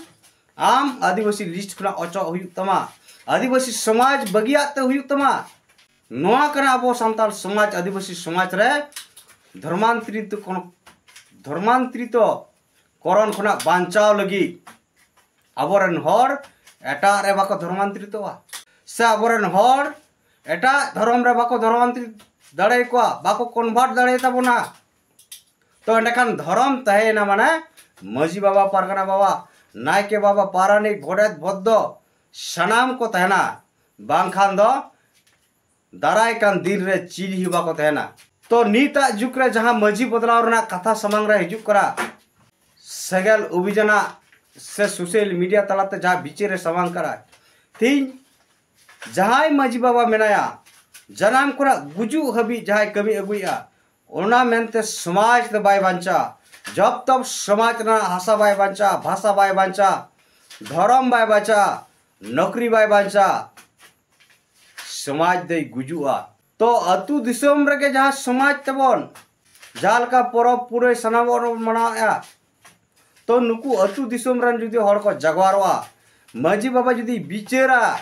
ᱟᱢ ᱟᱹᱫᱤᱵᱟᱹᱥᱤ ᱞᱤᱥᱴ ᱠᱷᱚᱱᱟᱜ ᱚᱪᱚᱜ ᱦᱩᱭᱩᱜ ᱛᱟᱢᱟ, ᱟᱹᱫᱤᱵᱟᱹᱥᱤ ᱥᱚᱢᱟᱡᱽ ᱵᱟᱹᱜᱤᱭᱟᱜ ᱛᱮ ᱦᱩᱭᱩᱜ ᱛᱟᱢᱟ᱾ ᱱᱚᱣᱟ ᱠᱟᱱᱟ ᱟᱵᱚ ᱥᱟᱱᱛᱟᱲ ᱥᱚᱢᱟᱡᱽ, ᱟᱹᱫᱤᱵᱟᱹᱥᱤ ᱥᱚᱢᱟᱡᱽ ᱨᱮ ᱫᱷᱚᱨᱢᱟᱱᱛᱨᱤᱛᱚ ᱠᱚᱱᱚ-, ᱫᱷᱚᱨᱢᱟᱱᱛᱨᱤᱛᱚ ᱠᱚᱨᱚᱱ ᱠᱷᱚᱱᱟᱜ ᱵᱟᱧᱪᱟᱣ ᱞᱟᱹᱜᱤᱫ ᱟᱵᱚᱨᱮᱱ ᱦᱚᱲ ᱮᱴᱟᱜ ᱨᱮ ᱵᱟᱠᱚ ᱫᱷᱚᱨᱢᱟᱱᱛᱨᱤᱛᱚᱜᱼᱟ, ᱥᱮ ᱟᱵᱚᱨᱮᱱ ᱦᱚᱲ ᱮᱴᱟᱜ ᱫᱷᱚᱨᱚᱢ ᱨᱮ ᱵᱟᱠᱚ ᱫᱷᱚᱨᱢᱟᱱᱛᱨᱤ ᱫᱟᱲᱮᱭᱟᱠᱚᱣᱟ, ᱵᱟᱠᱚ ᱠᱚᱱᱵᱷᱟᱨᱴ ᱫᱟᱲᱮᱭᱟᱛᱟᱵᱚᱱᱟ᱾ ᱛᱚ ᱮᱸᱰᱮᱠᱷᱟᱱ ᱫᱷᱚᱨᱚᱢ ᱛᱟᱦᱮᱸᱭᱮᱱᱟ ᱢᱟᱱᱮ ᱢᱟᱹᱡᱷᱤ ᱵᱟᱵᱟ, ᱯᱟᱨᱜᱟᱱᱟ ᱵᱟᱵᱟ, ᱱᱟᱭᱠᱮ ᱵᱟᱵᱟ, ᱯᱟᱨᱟᱱᱤᱠ, ᱜᱚᱰᱮᱛ, ᱵᱷᱚᱫᱽᱫᱚ ᱥᱟᱱᱟᱢ ᱠᱚ ᱛᱟᱦᱮᱱᱟ, ᱵᱟᱝᱠᱷᱟᱱ ᱫᱚ ᱫᱟᱨᱟᱭ ᱠᱟᱱ ᱫᱤᱱ ᱨᱮ ᱪᱤᱞᱤ ᱦᱚᱸ ᱵᱟᱠᱚ ᱛᱟᱦᱮᱱᱟ᱾ ᱛᱚ ᱱᱤᱛᱟᱜ ᱡᱩᱜᱽ ᱨᱮ ᱡᱟᱦᱟᱸ ᱢᱟᱹᱡᱷᱤ ᱵᱚᱫᱞᱟᱣ ᱨᱮᱱᱟᱜ ᱠᱟᱛᱷᱟ ᱥᱟᱢᱟᱝ ᱨᱮ ᱦᱤᱡᱩᱜ ᱠᱟᱱᱟ, ᱥᱮᱸᱜᱮᱞ ᱚᱵᱷᱤᱡᱟᱱᱟᱜ ᱥᱮ ᱥᱳᱥᱟᱞ ᱢᱤᱰᱤᱭᱟ ᱛᱟᱞᱟᱛᱮ ᱡᱟᱦᱟᱸ ᱵᱤᱪᱟᱹᱨ ᱨᱮ ᱥᱟᱢᱟᱝ ᱠᱟᱱᱟ, ᱛᱤᱦᱤᱧ ᱡᱟᱦᱟᱸᱭ ᱢᱟᱹᱡᱷᱤ ᱵᱟᱵᱟ ᱢᱮᱱᱟᱭᱟ, ᱡᱟᱱᱟᱢ ᱠᱷᱚᱱᱟᱜ ᱜᱩᱡᱩᱜ ᱦᱟᱹᱵᱤᱡ ᱡᱟᱦᱟᱸᱭ ᱠᱟᱹᱢᱤ ᱟᱹᱜᱩᱭᱮᱫᱼᱟ, ᱚᱱᱟ ᱢᱮᱱᱛᱮ ᱥᱚᱢᱟᱡᱽ ᱫᱚ ᱵᱟᱭ ᱵᱟᱧᱪᱟᱜᱼᱟ᱾ ᱡᱚᱵ ᱛᱚᱵ ᱥᱚᱢᱟᱡᱽ ᱨᱮᱱᱟᱜ ᱦᱟᱥᱟ ᱵᱟᱭ ᱵᱟᱧᱪᱟᱜᱼᱟ, ᱵᱷᱟᱥᱟ ᱵᱟᱭ ᱵᱟᱧᱪᱟᱜᱼᱟ, ᱫᱷᱚᱨᱚᱢ ᱵᱟᱭ ᱵᱟᱧᱪᱟᱜᱼᱟ, ᱱᱚᱠᱨᱤ ᱵᱟᱭ ᱵᱟᱧᱪᱟᱜᱼᱟ, ᱥᱚᱢᱟᱡᱽ ᱫᱚᱭ ᱜᱩᱡᱩᱜᱼᱟ᱾ ᱛᱚ ᱟᱹᱛᱩ ᱫᱤᱥᱚᱢ ᱨᱮᱜᱮ ᱡᱟᱦᱟᱸ ᱥᱚᱢᱟᱡᱽ ᱛᱟᱵᱚᱱ, ᱡᱟᱦᱟᱸ ᱞᱮᱠᱟ ᱯᱚᱨᱚᱵᱽ ᱯᱩᱱᱟᱹᱭ ᱥᱟᱱᱟᱢ ᱵᱚᱱ ᱢᱟᱱᱟᱣᱮᱫᱼᱟ, ᱛᱚ ᱱᱩᱠᱩ ᱟᱹᱛᱩ ᱫᱤᱥᱚᱢ ᱨᱮᱱ ᱡᱩᱫᱤ ᱦᱚᱲ ᱠᱚ ᱡᱟᱜᱽᱣᱟᱨᱚᱜᱼᱟ, ᱢᱟᱹᱡᱷᱤ ᱵᱟᱵᱟ ᱡᱩᱫᱤ ᱵᱤᱪᱟᱹᱨᱟ,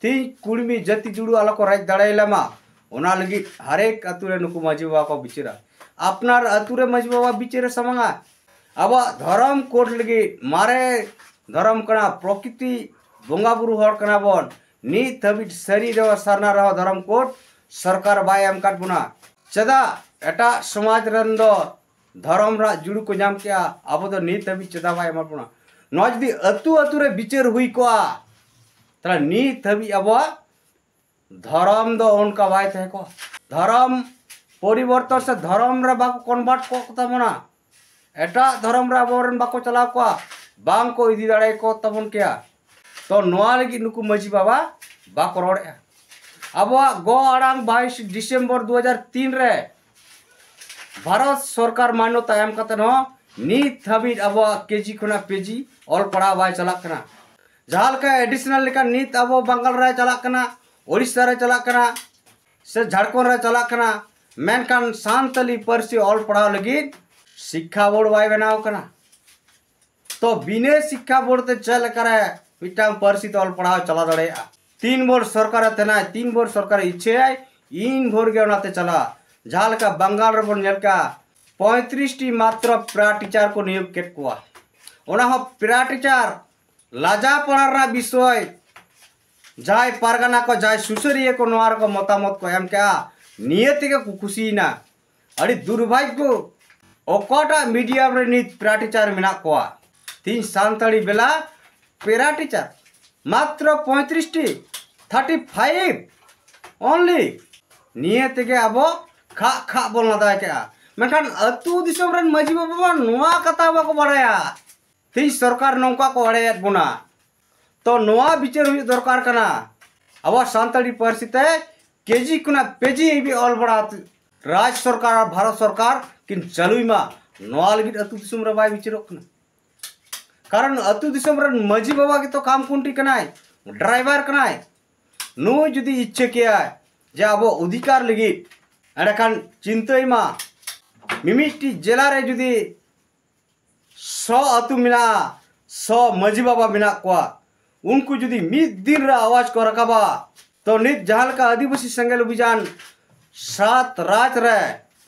ᱛᱤᱦᱤᱧ ᱠᱩᱲᱢᱤ ᱡᱟᱹᱛᱤ ᱡᱩᱲᱩ ᱟᱞᱚ ᱠᱚ ᱨᱟᱡᱽ ᱫᱟᱲᱮᱭᱟᱞᱮ ᱢᱟ, ᱚᱱᱟ ᱞᱟᱹᱜᱤᱫ ᱦᱟᱨᱮᱠ ᱟᱹᱛᱩ ᱨᱮ ᱱᱩᱠᱩ ᱢᱟᱹᱡᱷᱤ ᱵᱟᱵᱟ ᱠᱚ ᱵᱤᱪᱟᱹᱨᱟ᱾ ᱟᱯᱱᱟᱨ ᱟᱹᱛᱩ ᱨᱮ ᱢᱟᱹᱡᱷᱤ ᱵᱟᱵᱟ ᱵᱤᱪᱟᱹᱨᱮ ᱥᱟᱢᱟᱝᱟ᱾ ᱟᱵᱚᱣᱟᱜ ᱫᱷᱚᱨᱚᱢ ᱠᱳᱰ ᱞᱟᱹᱜᱤᱫ, ᱢᱟᱨᱮ ᱫᱷᱚᱨᱚᱢ ᱠᱟᱱᱟ, ᱯᱨᱚᱠᱨᱤᱛᱤ ᱵᱚᱸᱜᱟ ᱵᱩᱨᱩ ᱦᱚᱲ ᱠᱟᱱᱟ ᱵᱚᱱ᱾ ᱱᱤᱛ ᱦᱟᱹᱵᱤᱡ ᱥᱟᱹᱨᱤ ᱨᱮᱦᱚᱸ ᱥᱟᱨᱱᱟ ᱨᱮᱦᱚᱸ ᱫᱷᱚᱨᱚᱢ ᱠᱳᱰ ᱥᱚᱨᱠᱟᱨ ᱵᱟᱭ ᱮᱢ ᱟᱠᱟᱫ ᱵᱚᱱᱟ᱾ ᱪᱮᱫᱟᱜ ᱮᱴᱟᱜ ᱥᱚᱢᱟᱡᱽ ᱨᱮᱱ ᱫᱚ ᱫᱷᱚᱨᱚᱢ ᱨᱮᱱᱟᱜ ᱡᱩᱲᱩ ᱠᱚ ᱧᱟᱢ ᱠᱮᱜᱼᱟ, ᱟᱵᱚ ᱫᱚ ᱱᱤᱛ ᱦᱟᱹᱵᱤᱡ ᱪᱮᱫᱟᱜ ᱵᱟᱭ ᱮᱢᱟ ᱵᱚᱱᱟ? ᱱᱚᱣᱟ ᱡᱩᱫᱤ ᱟᱹᱛᱩ ᱟᱹᱛᱩ ᱨᱮ ᱵᱤᱪᱟᱹᱨ ᱦᱩᱭ ᱠᱚᱜᱼᱟ, ᱛᱟᱦᱞᱮ ᱱᱤᱛ ᱦᱟᱹᱵᱤᱡ ᱟᱵᱚᱣᱟᱜ ᱫᱷᱚᱨᱚᱢ ᱫᱚ ᱚᱱᱠᱟ ᱵᱟᱭ ᱛᱟᱦᱮᱸ ᱠᱚᱜᱼᱟ᱾ ᱫᱷᱚᱨᱚᱢ ᱯᱚᱨᱤᱵᱚᱨᱛᱚᱱ ᱥᱮ ᱫᱷᱚᱨᱚᱢ ᱨᱮ ᱵᱟᱠᱚ ᱠᱚᱱᱵᱷᱟᱨᱴ ᱠᱚᱜ ᱛᱟᱵᱚᱱᱟ᱾ ᱮᱴᱟᱜ ᱫᱷᱚᱨᱚᱢ ᱨᱮ ᱟᱵᱚᱨᱮᱱ ᱵᱟᱠᱚ ᱪᱟᱞᱟᱣ ᱠᱚᱜᱼᱟ, ᱵᱟᱝ ᱠᱚ ᱤᱫᱤ ᱫᱟᱲᱮ ᱠᱚ ᱛᱟᱵᱚᱱ ᱠᱮᱭᱟ᱾ ᱛᱚ ᱱᱚᱣᱟ ᱞᱟᱹᱜᱤᱫ ᱱᱩᱠᱩ ᱢᱟᱹᱡᱷᱤ ᱵᱟᱵᱟ ᱵᱟᱠᱚ ᱨᱚᱲᱮᱜᱼᱟ᱾ ᱟᱵᱚᱣᱟᱜ ᱜᱚ ᱟᱲᱟᱝ ᱵᱟᱭᱤᱥ ᱰᱤᱥᱮᱢᱵᱚᱨ ᱫᱩ ᱦᱟᱡᱟᱨ ᱛᱤᱱ ᱨᱮ ᱵᱷᱟᱨᱚᱛ ᱥᱚᱨᱠᱟᱨ ᱢᱟᱱᱱᱚᱛᱟ ᱮᱢ ᱠᱟᱛᱮ ᱦᱚᱸ ᱱᱤᱛ ᱦᱟᱹᱵᱤᱡ ᱟᱵᱚᱣᱟᱜ ᱠᱮᱡᱤ ᱠᱷᱚᱱᱟᱜ ᱯᱤᱡᱤ ᱚᱞ ᱯᱟᱲᱦᱟᱣ ᱵᱟᱭ ᱪᱟᱞᱟᱜ ᱠᱟᱱᱟ᱾ ᱡᱟᱦᱟᱸ ᱞᱮᱠᱟ ᱮᱰᱤᱥᱚᱱᱟᱞ ᱞᱮᱠᱟ ᱱᱤᱛ ᱟᱵᱚ ᱵᱟᱝᱜᱟᱞ ᱨᱮ ᱪᱟᱞᱟᱜ ᱠᱟᱱᱟ, ᱳᱲᱤᱥᱥᱟ ᱨᱮ ᱪᱟᱞᱟᱜ ᱠᱟᱱᱟ, ᱥᱮ ᱡᱷᱟᱲᱠᱷᱚᱸᱰ ᱨᱮ ᱪᱟᱞᱟᱜ ᱠᱟᱱᱟ, ᱢᱮᱱᱠᱷᱟᱱ ᱥᱟᱱᱛᱟᱞᱤ ᱯᱟᱹᱨᱥᱤ ᱚᱞ ᱯᱟᱲᱦᱟᱣ ᱞᱟᱹᱜᱤᱫ ᱥᱤᱠᱠᱷᱟ ᱵᱳᱨᱰ ᱵᱟᱭ ᱵᱮᱱᱟᱣ ᱠᱟᱱᱟ᱾ ᱛᱚ ᱵᱤᱱᱟᱹ ᱥᱤᱠᱠᱷᱟ ᱵᱳᱨᱰ ᱛᱮ ᱪᱮᱫ ᱞᱮᱠᱟᱨᱮ ᱢᱤᱫᱴᱟᱝ ᱯᱟᱹᱨᱥᱤ ᱛᱮ ᱚᱞ ᱯᱟᱲᱦᱟᱣ ᱪᱟᱞᱟᱣ ᱫᱟᱲᱮᱭᱟᱜᱼᱟ? ᱛᱤᱱ ᱵᱷᱳᱨ ᱥᱚᱨᱠᱟᱨᱮ ᱛᱟᱦᱮᱱᱟᱭ, ᱛᱤᱱ ᱵᱷᱳᱨ ᱥᱚᱨᱠᱟᱨᱮ ᱤᱪᱪᱷᱟᱹᱭᱟᱭ, ᱤᱱ ᱵᱷᱳᱨ ᱜᱮ ᱚᱱᱟᱛᱮ ᱪᱟᱞᱟᱜᱼᱟ᱾ ᱡᱟᱦᱟᱸ ᱞᱮᱠᱟ ᱵᱟᱝᱜᱟᱞ ᱨᱮᱵᱚᱱ ᱧᱮᱞ ᱠᱟᱜᱼᱟ, ᱯᱚᱸᱭᱛᱨᱤᱥ ᱴᱤ ᱢᱟᱛᱨᱚ ᱯᱮᱨᱟ ᱴᱤᱪᱟᱨ ᱠᱚ ᱱᱤᱭᱳᱜᱽ ᱠᱮᱫ ᱠᱚᱣᱟ᱾ ᱚᱱᱟ ᱦᱚᱸ ᱯᱮᱨᱟ ᱴᱤᱪᱟᱨ, ᱞᱟᱡᱟ ᱯᱟᱲᱟ ᱨᱮᱱᱟᱜ ᱵᱤᱥᱚᱭ᱾ ᱡᱟᱦᱟᱸᱭ ᱯᱟᱨᱜᱟᱱᱟ ᱠᱚ, ᱡᱟᱦᱟᱸᱭ ᱥᱩᱥᱟᱹᱨᱤᱭᱟᱹ ᱠᱚ ᱱᱚᱣᱟ ᱨᱮᱠᱚ ᱢᱚᱛᱟᱢᱚᱛ ᱠᱚ ᱮᱢ ᱠᱮᱜᱼᱟ, ᱱᱤᱭᱟᱹ ᱛᱮᱜᱮ ᱠᱚ ᱠᱩᱥᱤᱭᱮᱱᱟ᱾ ᱟᱹᱰᱤ ᱫᱩᱨᱵᱷᱟᱜᱽᱜᱚ, ᱚᱠᱟᱴᱟᱜ ᱢᱤᱰᱤᱭᱟᱢ ᱨᱮ ᱱᱤᱛ ᱯᱮᱨᱟ ᱴᱤᱪᱟᱨ ᱢᱮᱱᱟᱜ ᱠᱚᱣᱟ? ᱛᱤᱦᱤᱧ ᱥᱟᱱᱛᱟᱲᱤ ᱵᱮᱞᱟ ᱯᱮᱨᱟ ᱴᱤᱪᱟᱨ ᱢᱟᱛᱨᱚ ᱯᱚᱸᱭᱛᱨᱤᱥ ᱴᱤ, ᱛᱷᱟᱨᱴᱤ ᱯᱷᱟᱭᱤᱵᱷ ᱚᱱᱞᱤ᱾ ᱱᱤᱭᱟᱹ ᱛᱮᱜᱮ ᱟᱵᱚ ᱠᱷᱟᱜ ᱠᱷᱟᱜ ᱵᱚᱱ ᱞᱟᱸᱫᱟ ᱠᱮᱜᱼᱟ᱾ ᱢᱮᱱᱠᱷᱟᱱ ᱟᱹᱛᱩ ᱫᱤᱥᱚᱢ ᱨᱮᱱ ᱢᱟᱹᱡᱷᱤ ᱵᱟᱵᱟ ᱢᱟ ᱱᱚᱣᱟ ᱠᱟᱛᱷᱟ ᱵᱟᱠᱚ ᱵᱟᱲᱟᱭᱟ᱾ ᱛᱤᱦᱤᱧ ᱥᱚᱨᱠᱟᱨ ᱱᱚᱝᱠᱟ ᱠᱚ ᱮᱲᱮᱭᱮᱫ ᱵᱚᱱᱟ, ᱛᱚ ᱱᱚᱣᱟ ᱵᱤᱪᱟᱹᱨ ᱦᱩᱭᱩᱜ ᱫᱚᱨᱠᱟᱨ ᱠᱟᱱᱟ᱾ ᱟᱵᱚ ᱥᱟᱱᱛᱟᱲᱤ ᱯᱟᱹᱨᱥᱤ ᱛᱮ ᱠᱮᱡᱤ ᱠᱷᱚᱱᱟᱜ ᱯᱮᱡᱤ ᱦᱟᱹᱵᱤᱡ ᱚᱞ ᱵᱟᱲᱟ ᱨᱟᱡᱽ ᱥᱚᱨᱠᱟᱨ ᱟᱨ ᱵᱷᱟᱨᱚᱛ ᱥᱚᱨᱠᱟᱨ ᱠᱤᱱ ᱪᱟᱹᱞᱩᱭ ᱢᱟ, ᱱᱚᱣᱟ ᱞᱟᱹᱜᱤᱫ ᱟᱹᱛᱩ ᱫᱤᱥᱚᱢ ᱨᱮ ᱵᱟᱭ ᱵᱤᱪᱟᱹᱨᱚᱜ ᱠᱟᱱᱟ᱾ ᱠᱟᱨᱚᱱ ᱟᱹᱛᱩ ᱫᱤᱥᱚᱢ ᱨᱮᱱ ᱢᱟᱹᱡᱷᱤ ᱵᱟᱵᱟ ᱜᱮᱛᱚ ᱠᱟᱢ ᱠᱩᱱᱴᱤ ᱠᱟᱱᱟᱭ, ᱰᱨᱟᱭᱵᱷᱟᱨ ᱠᱟᱱᱟᱭ᱾ ᱱᱩᱭ ᱡᱩᱫᱤ ᱤᱪᱪᱷᱟᱹ ᱠᱮᱭᱟᱭ ᱡᱮ ᱟᱵᱚ ᱚᱫᱷᱤᱠᱟᱨ ᱞᱟᱹᱜᱤᱫ, ᱮᱸᱰᱮᱠᱷᱟᱱ ᱪᱤᱱᱛᱟᱹᱭ ᱢᱟ, ᱢᱤᱢᱤᱫᱴᱤᱡ ᱡᱮᱞᱟ ᱨᱮ ᱡᱩᱫᱤ ᱥᱚ ᱟᱹᱛᱩ ᱢᱮᱱᱟᱜᱼᱟ, ᱥᱚ ᱢᱟᱹᱡᱷᱤ ᱵᱟᱵᱟ ᱢᱮᱱᱟᱜ ᱠᱚᱣᱟ, ᱩᱱᱠᱩ ᱡᱩᱫᱤ ᱢᱤᱫ ᱫᱤᱱ ᱨᱮ ᱟᱣᱟᱡᱽ ᱠᱚ ᱨᱟᱠᱟᱵᱟ, ᱛᱚ ᱱᱤᱛ ᱡᱟᱦᱟᱸ ᱞᱮᱠᱟ ᱟᱹᱫᱤᱵᱟᱹᱥᱤ ᱥᱮᱸᱜᱮᱞ ᱚᱵᱷᱤᱡᱟᱱ ᱥᱟᱛ ᱨᱟᱡᱽ ᱨᱮ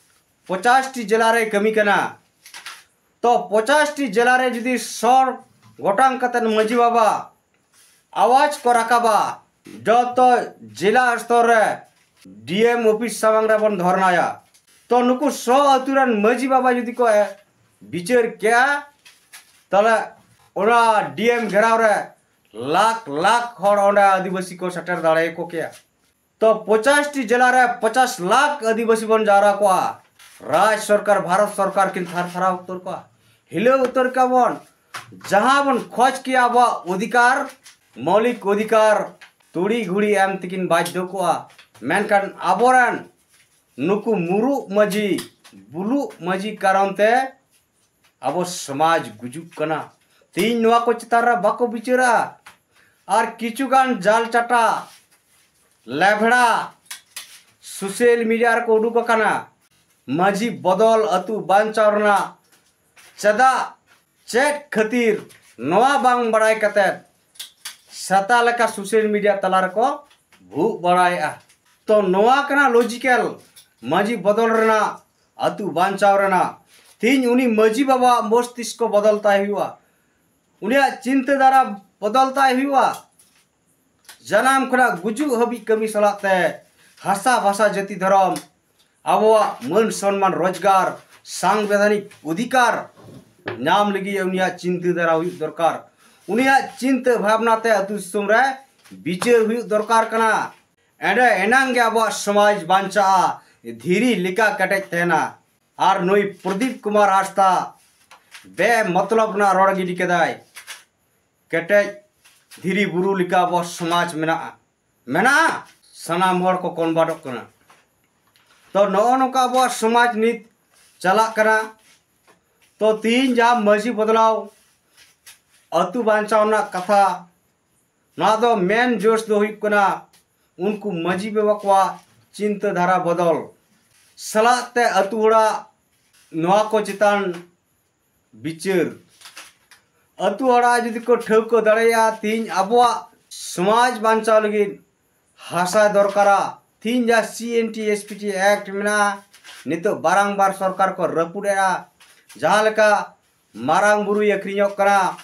ᱯᱚᱸᱪᱟᱥ ᱴᱤ ᱡᱮᱞᱟ ᱨᱮᱭ ᱠᱟᱹᱢᱤ ᱠᱟᱱᱟ, ᱛᱚ ᱯᱚᱸᱪᱟᱥ ᱴᱤ ᱡᱮᱞᱟ ᱨᱮ ᱡᱩᱫᱤ ᱥᱚ ᱜᱚᱴᱟᱝ ᱠᱟᱛᱮᱫ ᱢᱟᱹᱡᱷᱤ ᱵᱟᱵᱟ ᱟᱣᱟᱡᱽ ᱠᱚ ᱨᱟᱠᱟᱵᱟ, ᱡᱚᱛᱚ ᱡᱮᱞᱟ ᱥᱛᱚᱨ ᱨᱮ ᱰᱤ ᱮᱢ ᱚᱯᱷᱤᱥ ᱥᱟᱢᱟᱝ ᱨᱮᱵᱚᱱ ᱫᱷᱚᱨᱱᱟᱭᱟ᱾ ᱛᱚ ᱱᱩᱠᱩ ᱥᱚ ᱟᱹᱛᱩ ᱨᱮᱱ ᱢᱟᱹᱡᱷᱤ ᱵᱟᱵᱟ ᱡᱩᱫᱤ ᱠᱚ ᱮ, ᱵᱤᱪᱟᱹᱨ ᱠᱮᱜᱼᱟ, ᱛᱟᱦᱞᱮ ᱚᱱᱟ ᱰᱤ ᱮᱢ ᱜᱷᱮᱨᱟᱣ ᱨᱮ ᱞᱟᱠᱷ ᱞᱟᱠᱷ ᱦᱚᱲ ᱚᱸᱰᱮ ᱟᱹᱫᱤᱵᱟᱹᱥᱤ ᱠᱚ ᱥᱮᱴᱮᱨ ᱫᱟᱲᱮᱭᱟᱠᱚ ᱠᱮᱭᱟ᱾ ᱛᱚ ᱯᱚᱸᱪᱟᱥ ᱴᱤ ᱡᱮᱞᱟ ᱨᱮ ᱯᱚᱸᱪᱟᱥ ᱞᱟᱠᱷ ᱟᱹᱫᱤᱵᱟᱹᱥᱤ ᱵᱚᱱ ᱡᱟᱣᱨᱟ ᱠᱚᱣᱟ, ᱨᱟᱡᱽ ᱥᱚᱨᱠᱟᱨ, ᱵᱷᱟᱨᱚᱛ ᱥᱚᱨᱠᱟᱨ ᱠᱤᱱ ᱛᱷᱟᱨ ᱛᱷᱟᱨᱟᱣ ᱩᱛᱟᱹᱨ ᱠᱚᱣᱟ, ᱦᱤᱞᱟᱹᱣ ᱩᱛᱟᱹᱨ ᱠᱚᱣᱟ ᱵᱚᱱ᱾ ᱡᱟᱦᱟᱸ ᱵᱚᱱ ᱠᱷᱚᱡᱽ ᱠᱮᱭᱟ ᱟᱵᱚᱣᱟᱜ ᱚᱫᱷᱤᱠᱟᱨ, ᱢᱳᱣᱞᱤᱠ ᱚᱫᱷᱤᱠᱟᱨ, ᱛᱩᱲᱤ ᱜᱷᱩᱲᱤ ᱮᱢ ᱛᱮᱠᱤᱱ ᱵᱟᱫᱽᱫᱷᱚ ᱠᱚᱣᱟ᱾ ᱢᱮᱱᱠᱷᱟᱱ ᱟᱵᱚᱨᱮᱱ ᱱᱩᱠᱩ ᱢᱩᱨᱩᱜ ᱢᱟᱹᱡᱷᱤ, ᱵᱩᱞᱩᱜ ᱢᱟᱹᱡᱷᱤ ᱠᱟᱨᱚᱱ ᱛᱮ ᱟᱵᱚ ᱥᱚᱢᱟᱡᱽ ᱜᱩᱡᱩᱜ ᱠᱟᱱᱟ᱾ ᱛᱮᱦᱮᱧ ᱱᱚᱣᱟ ᱠᱚ ᱪᱮᱛᱟᱱ ᱨᱮ ᱵᱟᱠᱚ ᱵᱤᱪᱟᱹᱨᱟ᱾ ᱟᱨ ᱠᱤᱪᱷᱩ ᱜᱟᱱ ᱡᱟᱞ ᱪᱟᱴᱟ ᱞᱮᱵᱷᱲᱟ ᱥᱳᱥᱟᱞ ᱢᱤᱰᱤᱭᱟ ᱨᱮᱠᱚ ᱩᱰᱩᱠ ᱟᱠᱟᱱᱟ᱾ ᱢᱟᱹᱡᱷᱤ ᱵᱚᱫᱚᱞ, ᱟᱹᱛᱩ ᱵᱟᱧᱪᱟᱣ ᱨᱮᱱᱟᱜ ᱪᱮᱫᱟᱜ, ᱪᱮᱫ ᱠᱷᱟᱹᱛᱤᱨ, ᱱᱚᱣᱟ ᱵᱟᱝ ᱵᱟᱲᱟᱭ ᱠᱟᱛᱮᱫ ᱥᱮᱛᱟ ᱞᱮᱠᱟ ᱥᱳᱥᱟᱞ ᱢᱤᱰᱤᱭᱟ ᱛᱟᱞᱟ ᱨᱮᱠᱚ ᱵᱷᱩᱜ ᱵᱟᱲᱟᱭᱮᱫᱼᱟ᱾ ᱛᱚ ᱱᱚᱣᱟ ᱠᱟᱱᱟ ᱞᱚᱡᱤᱠᱮᱞ ᱢᱟᱹᱡᱷᱤ ᱵᱚᱫᱚᱞ ᱨᱮᱱᱟᱜ, ᱟᱹᱛᱩ ᱵᱟᱧᱪᱟᱣ ᱨᱮᱱᱟᱜ᱾ ᱛᱤᱦᱤᱧ ᱩᱱᱤ ᱢᱟᱹᱡᱷᱤ ᱵᱟᱵᱟᱣᱟᱜ ᱢᱚᱥᱛᱤᱥᱠᱚ ᱵᱚᱫᱚᱞ ᱛᱟᱭ ᱦᱩᱭᱩᱜᱼᱟ, ᱩᱱᱤᱭᱟᱜ ᱪᱤᱱᱛᱟᱹ ᱫᱷᱟᱨᱟ ᱵᱚᱫᱚᱞ ᱛᱟᱭ ᱦᱩᱭᱩᱜᱼᱟ᱾ ᱡᱟᱱᱟᱢ ᱠᱷᱚᱱᱟᱜ ᱜᱩᱡᱩᱜ ᱦᱟᱹᱵᱤᱡ ᱠᱟᱹᱢᱤ ᱥᱟᱞᱟᱜ ᱛᱮ ᱦᱟᱥᱟ ᱵᱷᱟᱥᱟ ᱡᱟᱹᱛᱤ ᱫᱷᱚᱨᱚᱢ, ᱟᱵᱚᱣᱟᱜ ᱢᱟᱹᱱ ᱥᱚᱱᱢᱟᱱ, ᱨᱳᱡᱽᱜᱟᱨ, ᱥᱟᱝᱵᱤᱫᱷᱟᱱᱤᱠ ᱚᱫᱷᱤᱠᱟᱨ, ᱧᱟᱢ ᱞᱟᱹᱜᱤᱫ ᱩᱱᱤᱭᱟᱜ ᱪᱤᱱᱛᱟᱹ ᱫᱷᱟᱨᱟ ᱦᱩᱭᱩᱜ ᱫᱚᱨᱠᱟᱨ᱾ ᱩᱱᱤᱭᱟᱜ ᱪᱤᱱᱛᱟᱹ ᱵᱷᱟᱵᱽᱱᱟ ᱛᱮ ᱟᱹᱛᱩ ᱫᱤᱥᱚᱢ ᱨᱮ ᱵᱤᱪᱟᱹᱨ ᱦᱩᱭᱩᱜ ᱫᱚᱨᱠᱟᱨ ᱠᱟᱱᱟ᱾ ᱮᱸᱰᱮ ᱮᱱᱟᱝ ᱜᱮ ᱟᱵᱚᱣᱟᱜ ᱥᱚᱢᱟᱡᱽ ᱵᱟᱧᱪᱟᱜᱼᱟ, ᱫᱷᱤᱨᱤ ᱞᱮᱠᱟ ᱠᱮᱴᱮᱡ ᱛᱟᱦᱮᱱᱟ᱾ ᱟᱨ ᱱᱩᱭ ᱯᱨᱚᱫᱤᱯ ᱠᱩᱢᱟᱨ ᱦᱟᱸᱥᱫᱟ ᱵᱮ ᱢᱚᱛᱞᱚᱵ ᱨᱮᱱᱟᱜ ᱨᱚᱲ ᱜᱤᱰᱤ ᱠᱮᱫᱟᱭ᱾ ᱠᱮᱴᱮᱡ ᱫᱷᱤᱨᱤ ᱵᱩᱨᱩ ᱞᱮᱠᱟ ᱟᱵᱚᱣᱟᱜ ᱥᱚᱢᱟᱡᱽ ᱢᱮᱱᱟᱜᱼᱟ, ᱢᱮᱱᱟᱜᱼᱟ, ᱥᱟᱱᱟᱢ ᱦᱚᱲ ᱠᱚ ᱠᱚᱱᱵᱷᱟᱨᱴᱚᱜ ᱠᱟᱱᱟ᱾ ᱛᱚ ᱱᱚᱜᱼᱚ ᱱᱚᱝᱠᱟ ᱟᱵᱚᱣᱟᱜ ᱥᱚᱢᱟᱡᱽ ᱱᱤᱛ ᱪᱟᱞᱟᱜ ᱠᱟᱱᱟ᱾ ᱛᱚ ᱛᱤᱦᱤᱧ ᱡᱟᱦᱟᱸ ᱢᱟᱹᱡᱷᱤ ᱵᱚᱫᱞᱟᱣ, ᱟᱹᱛᱩ ᱵᱟᱧᱪᱟᱣ ᱨᱮᱱᱟᱜ ᱠᱟᱛᱷᱟ, ᱱᱚᱣᱟ ᱫᱚ ᱢᱮᱱ ᱡᱳᱥ ᱫᱚ ᱦᱩᱭᱩᱜ ᱠᱟᱱᱟ ᱩᱱᱠᱩ ᱢᱟᱹᱡᱷᱤ ᱵᱟᱵᱟ ᱠᱚᱣᱟᱜ ᱪᱤᱱᱛᱟᱹ ᱫᱷᱟᱨᱟ ᱵᱚᱫᱚᱞ ᱥᱟᱞᱟᱜ ᱛᱮ ᱟᱹᱛᱩ ᱦᱚᱲᱟᱜ ᱱᱚᱣᱟ ᱠᱚ ᱪᱮᱛᱟᱱ ᱵᱤᱪᱟᱹᱨ᱾ ᱟᱹᱛᱩ ᱦᱚᱲᱟᱜ ᱡᱩᱫᱤ ᱠᱚ ᱴᱷᱟᱹᱣᱠᱟᱹ ᱫᱟᱲᱮᱭᱟᱜᱼᱟ, ᱛᱤᱦᱤᱧ ᱟᱵᱚᱣᱟᱜ ᱥᱚᱢᱟᱡᱽ ᱵᱟᱧᱪᱟᱣ ᱞᱟᱹᱜᱤᱫ ᱦᱟᱥᱟ ᱫᱚᱨᱠᱟᱨᱟ᱾ ᱛᱤᱦᱤᱧ ᱡᱟᱦᱟᱸ C N T S P T act ᱢᱮᱱᱟᱜᱼᱟ, ᱱᱤᱛᱚᱜ ᱵᱟᱨᱟᱝᱵᱟᱨ ᱥᱚᱨᱠᱟᱨ ᱠᱚ ᱨᱟᱹᱯᱩᱫ ᱮᱫᱼᱟ᱾ ᱡᱟᱦᱟᱸ ᱞᱮᱠᱟ ᱢᱟᱨᱟᱝ ᱵᱩᱨᱩᱭ ᱟᱹᱠᱷᱨᱤᱧᱚᱜ ᱠᱟᱱᱟ,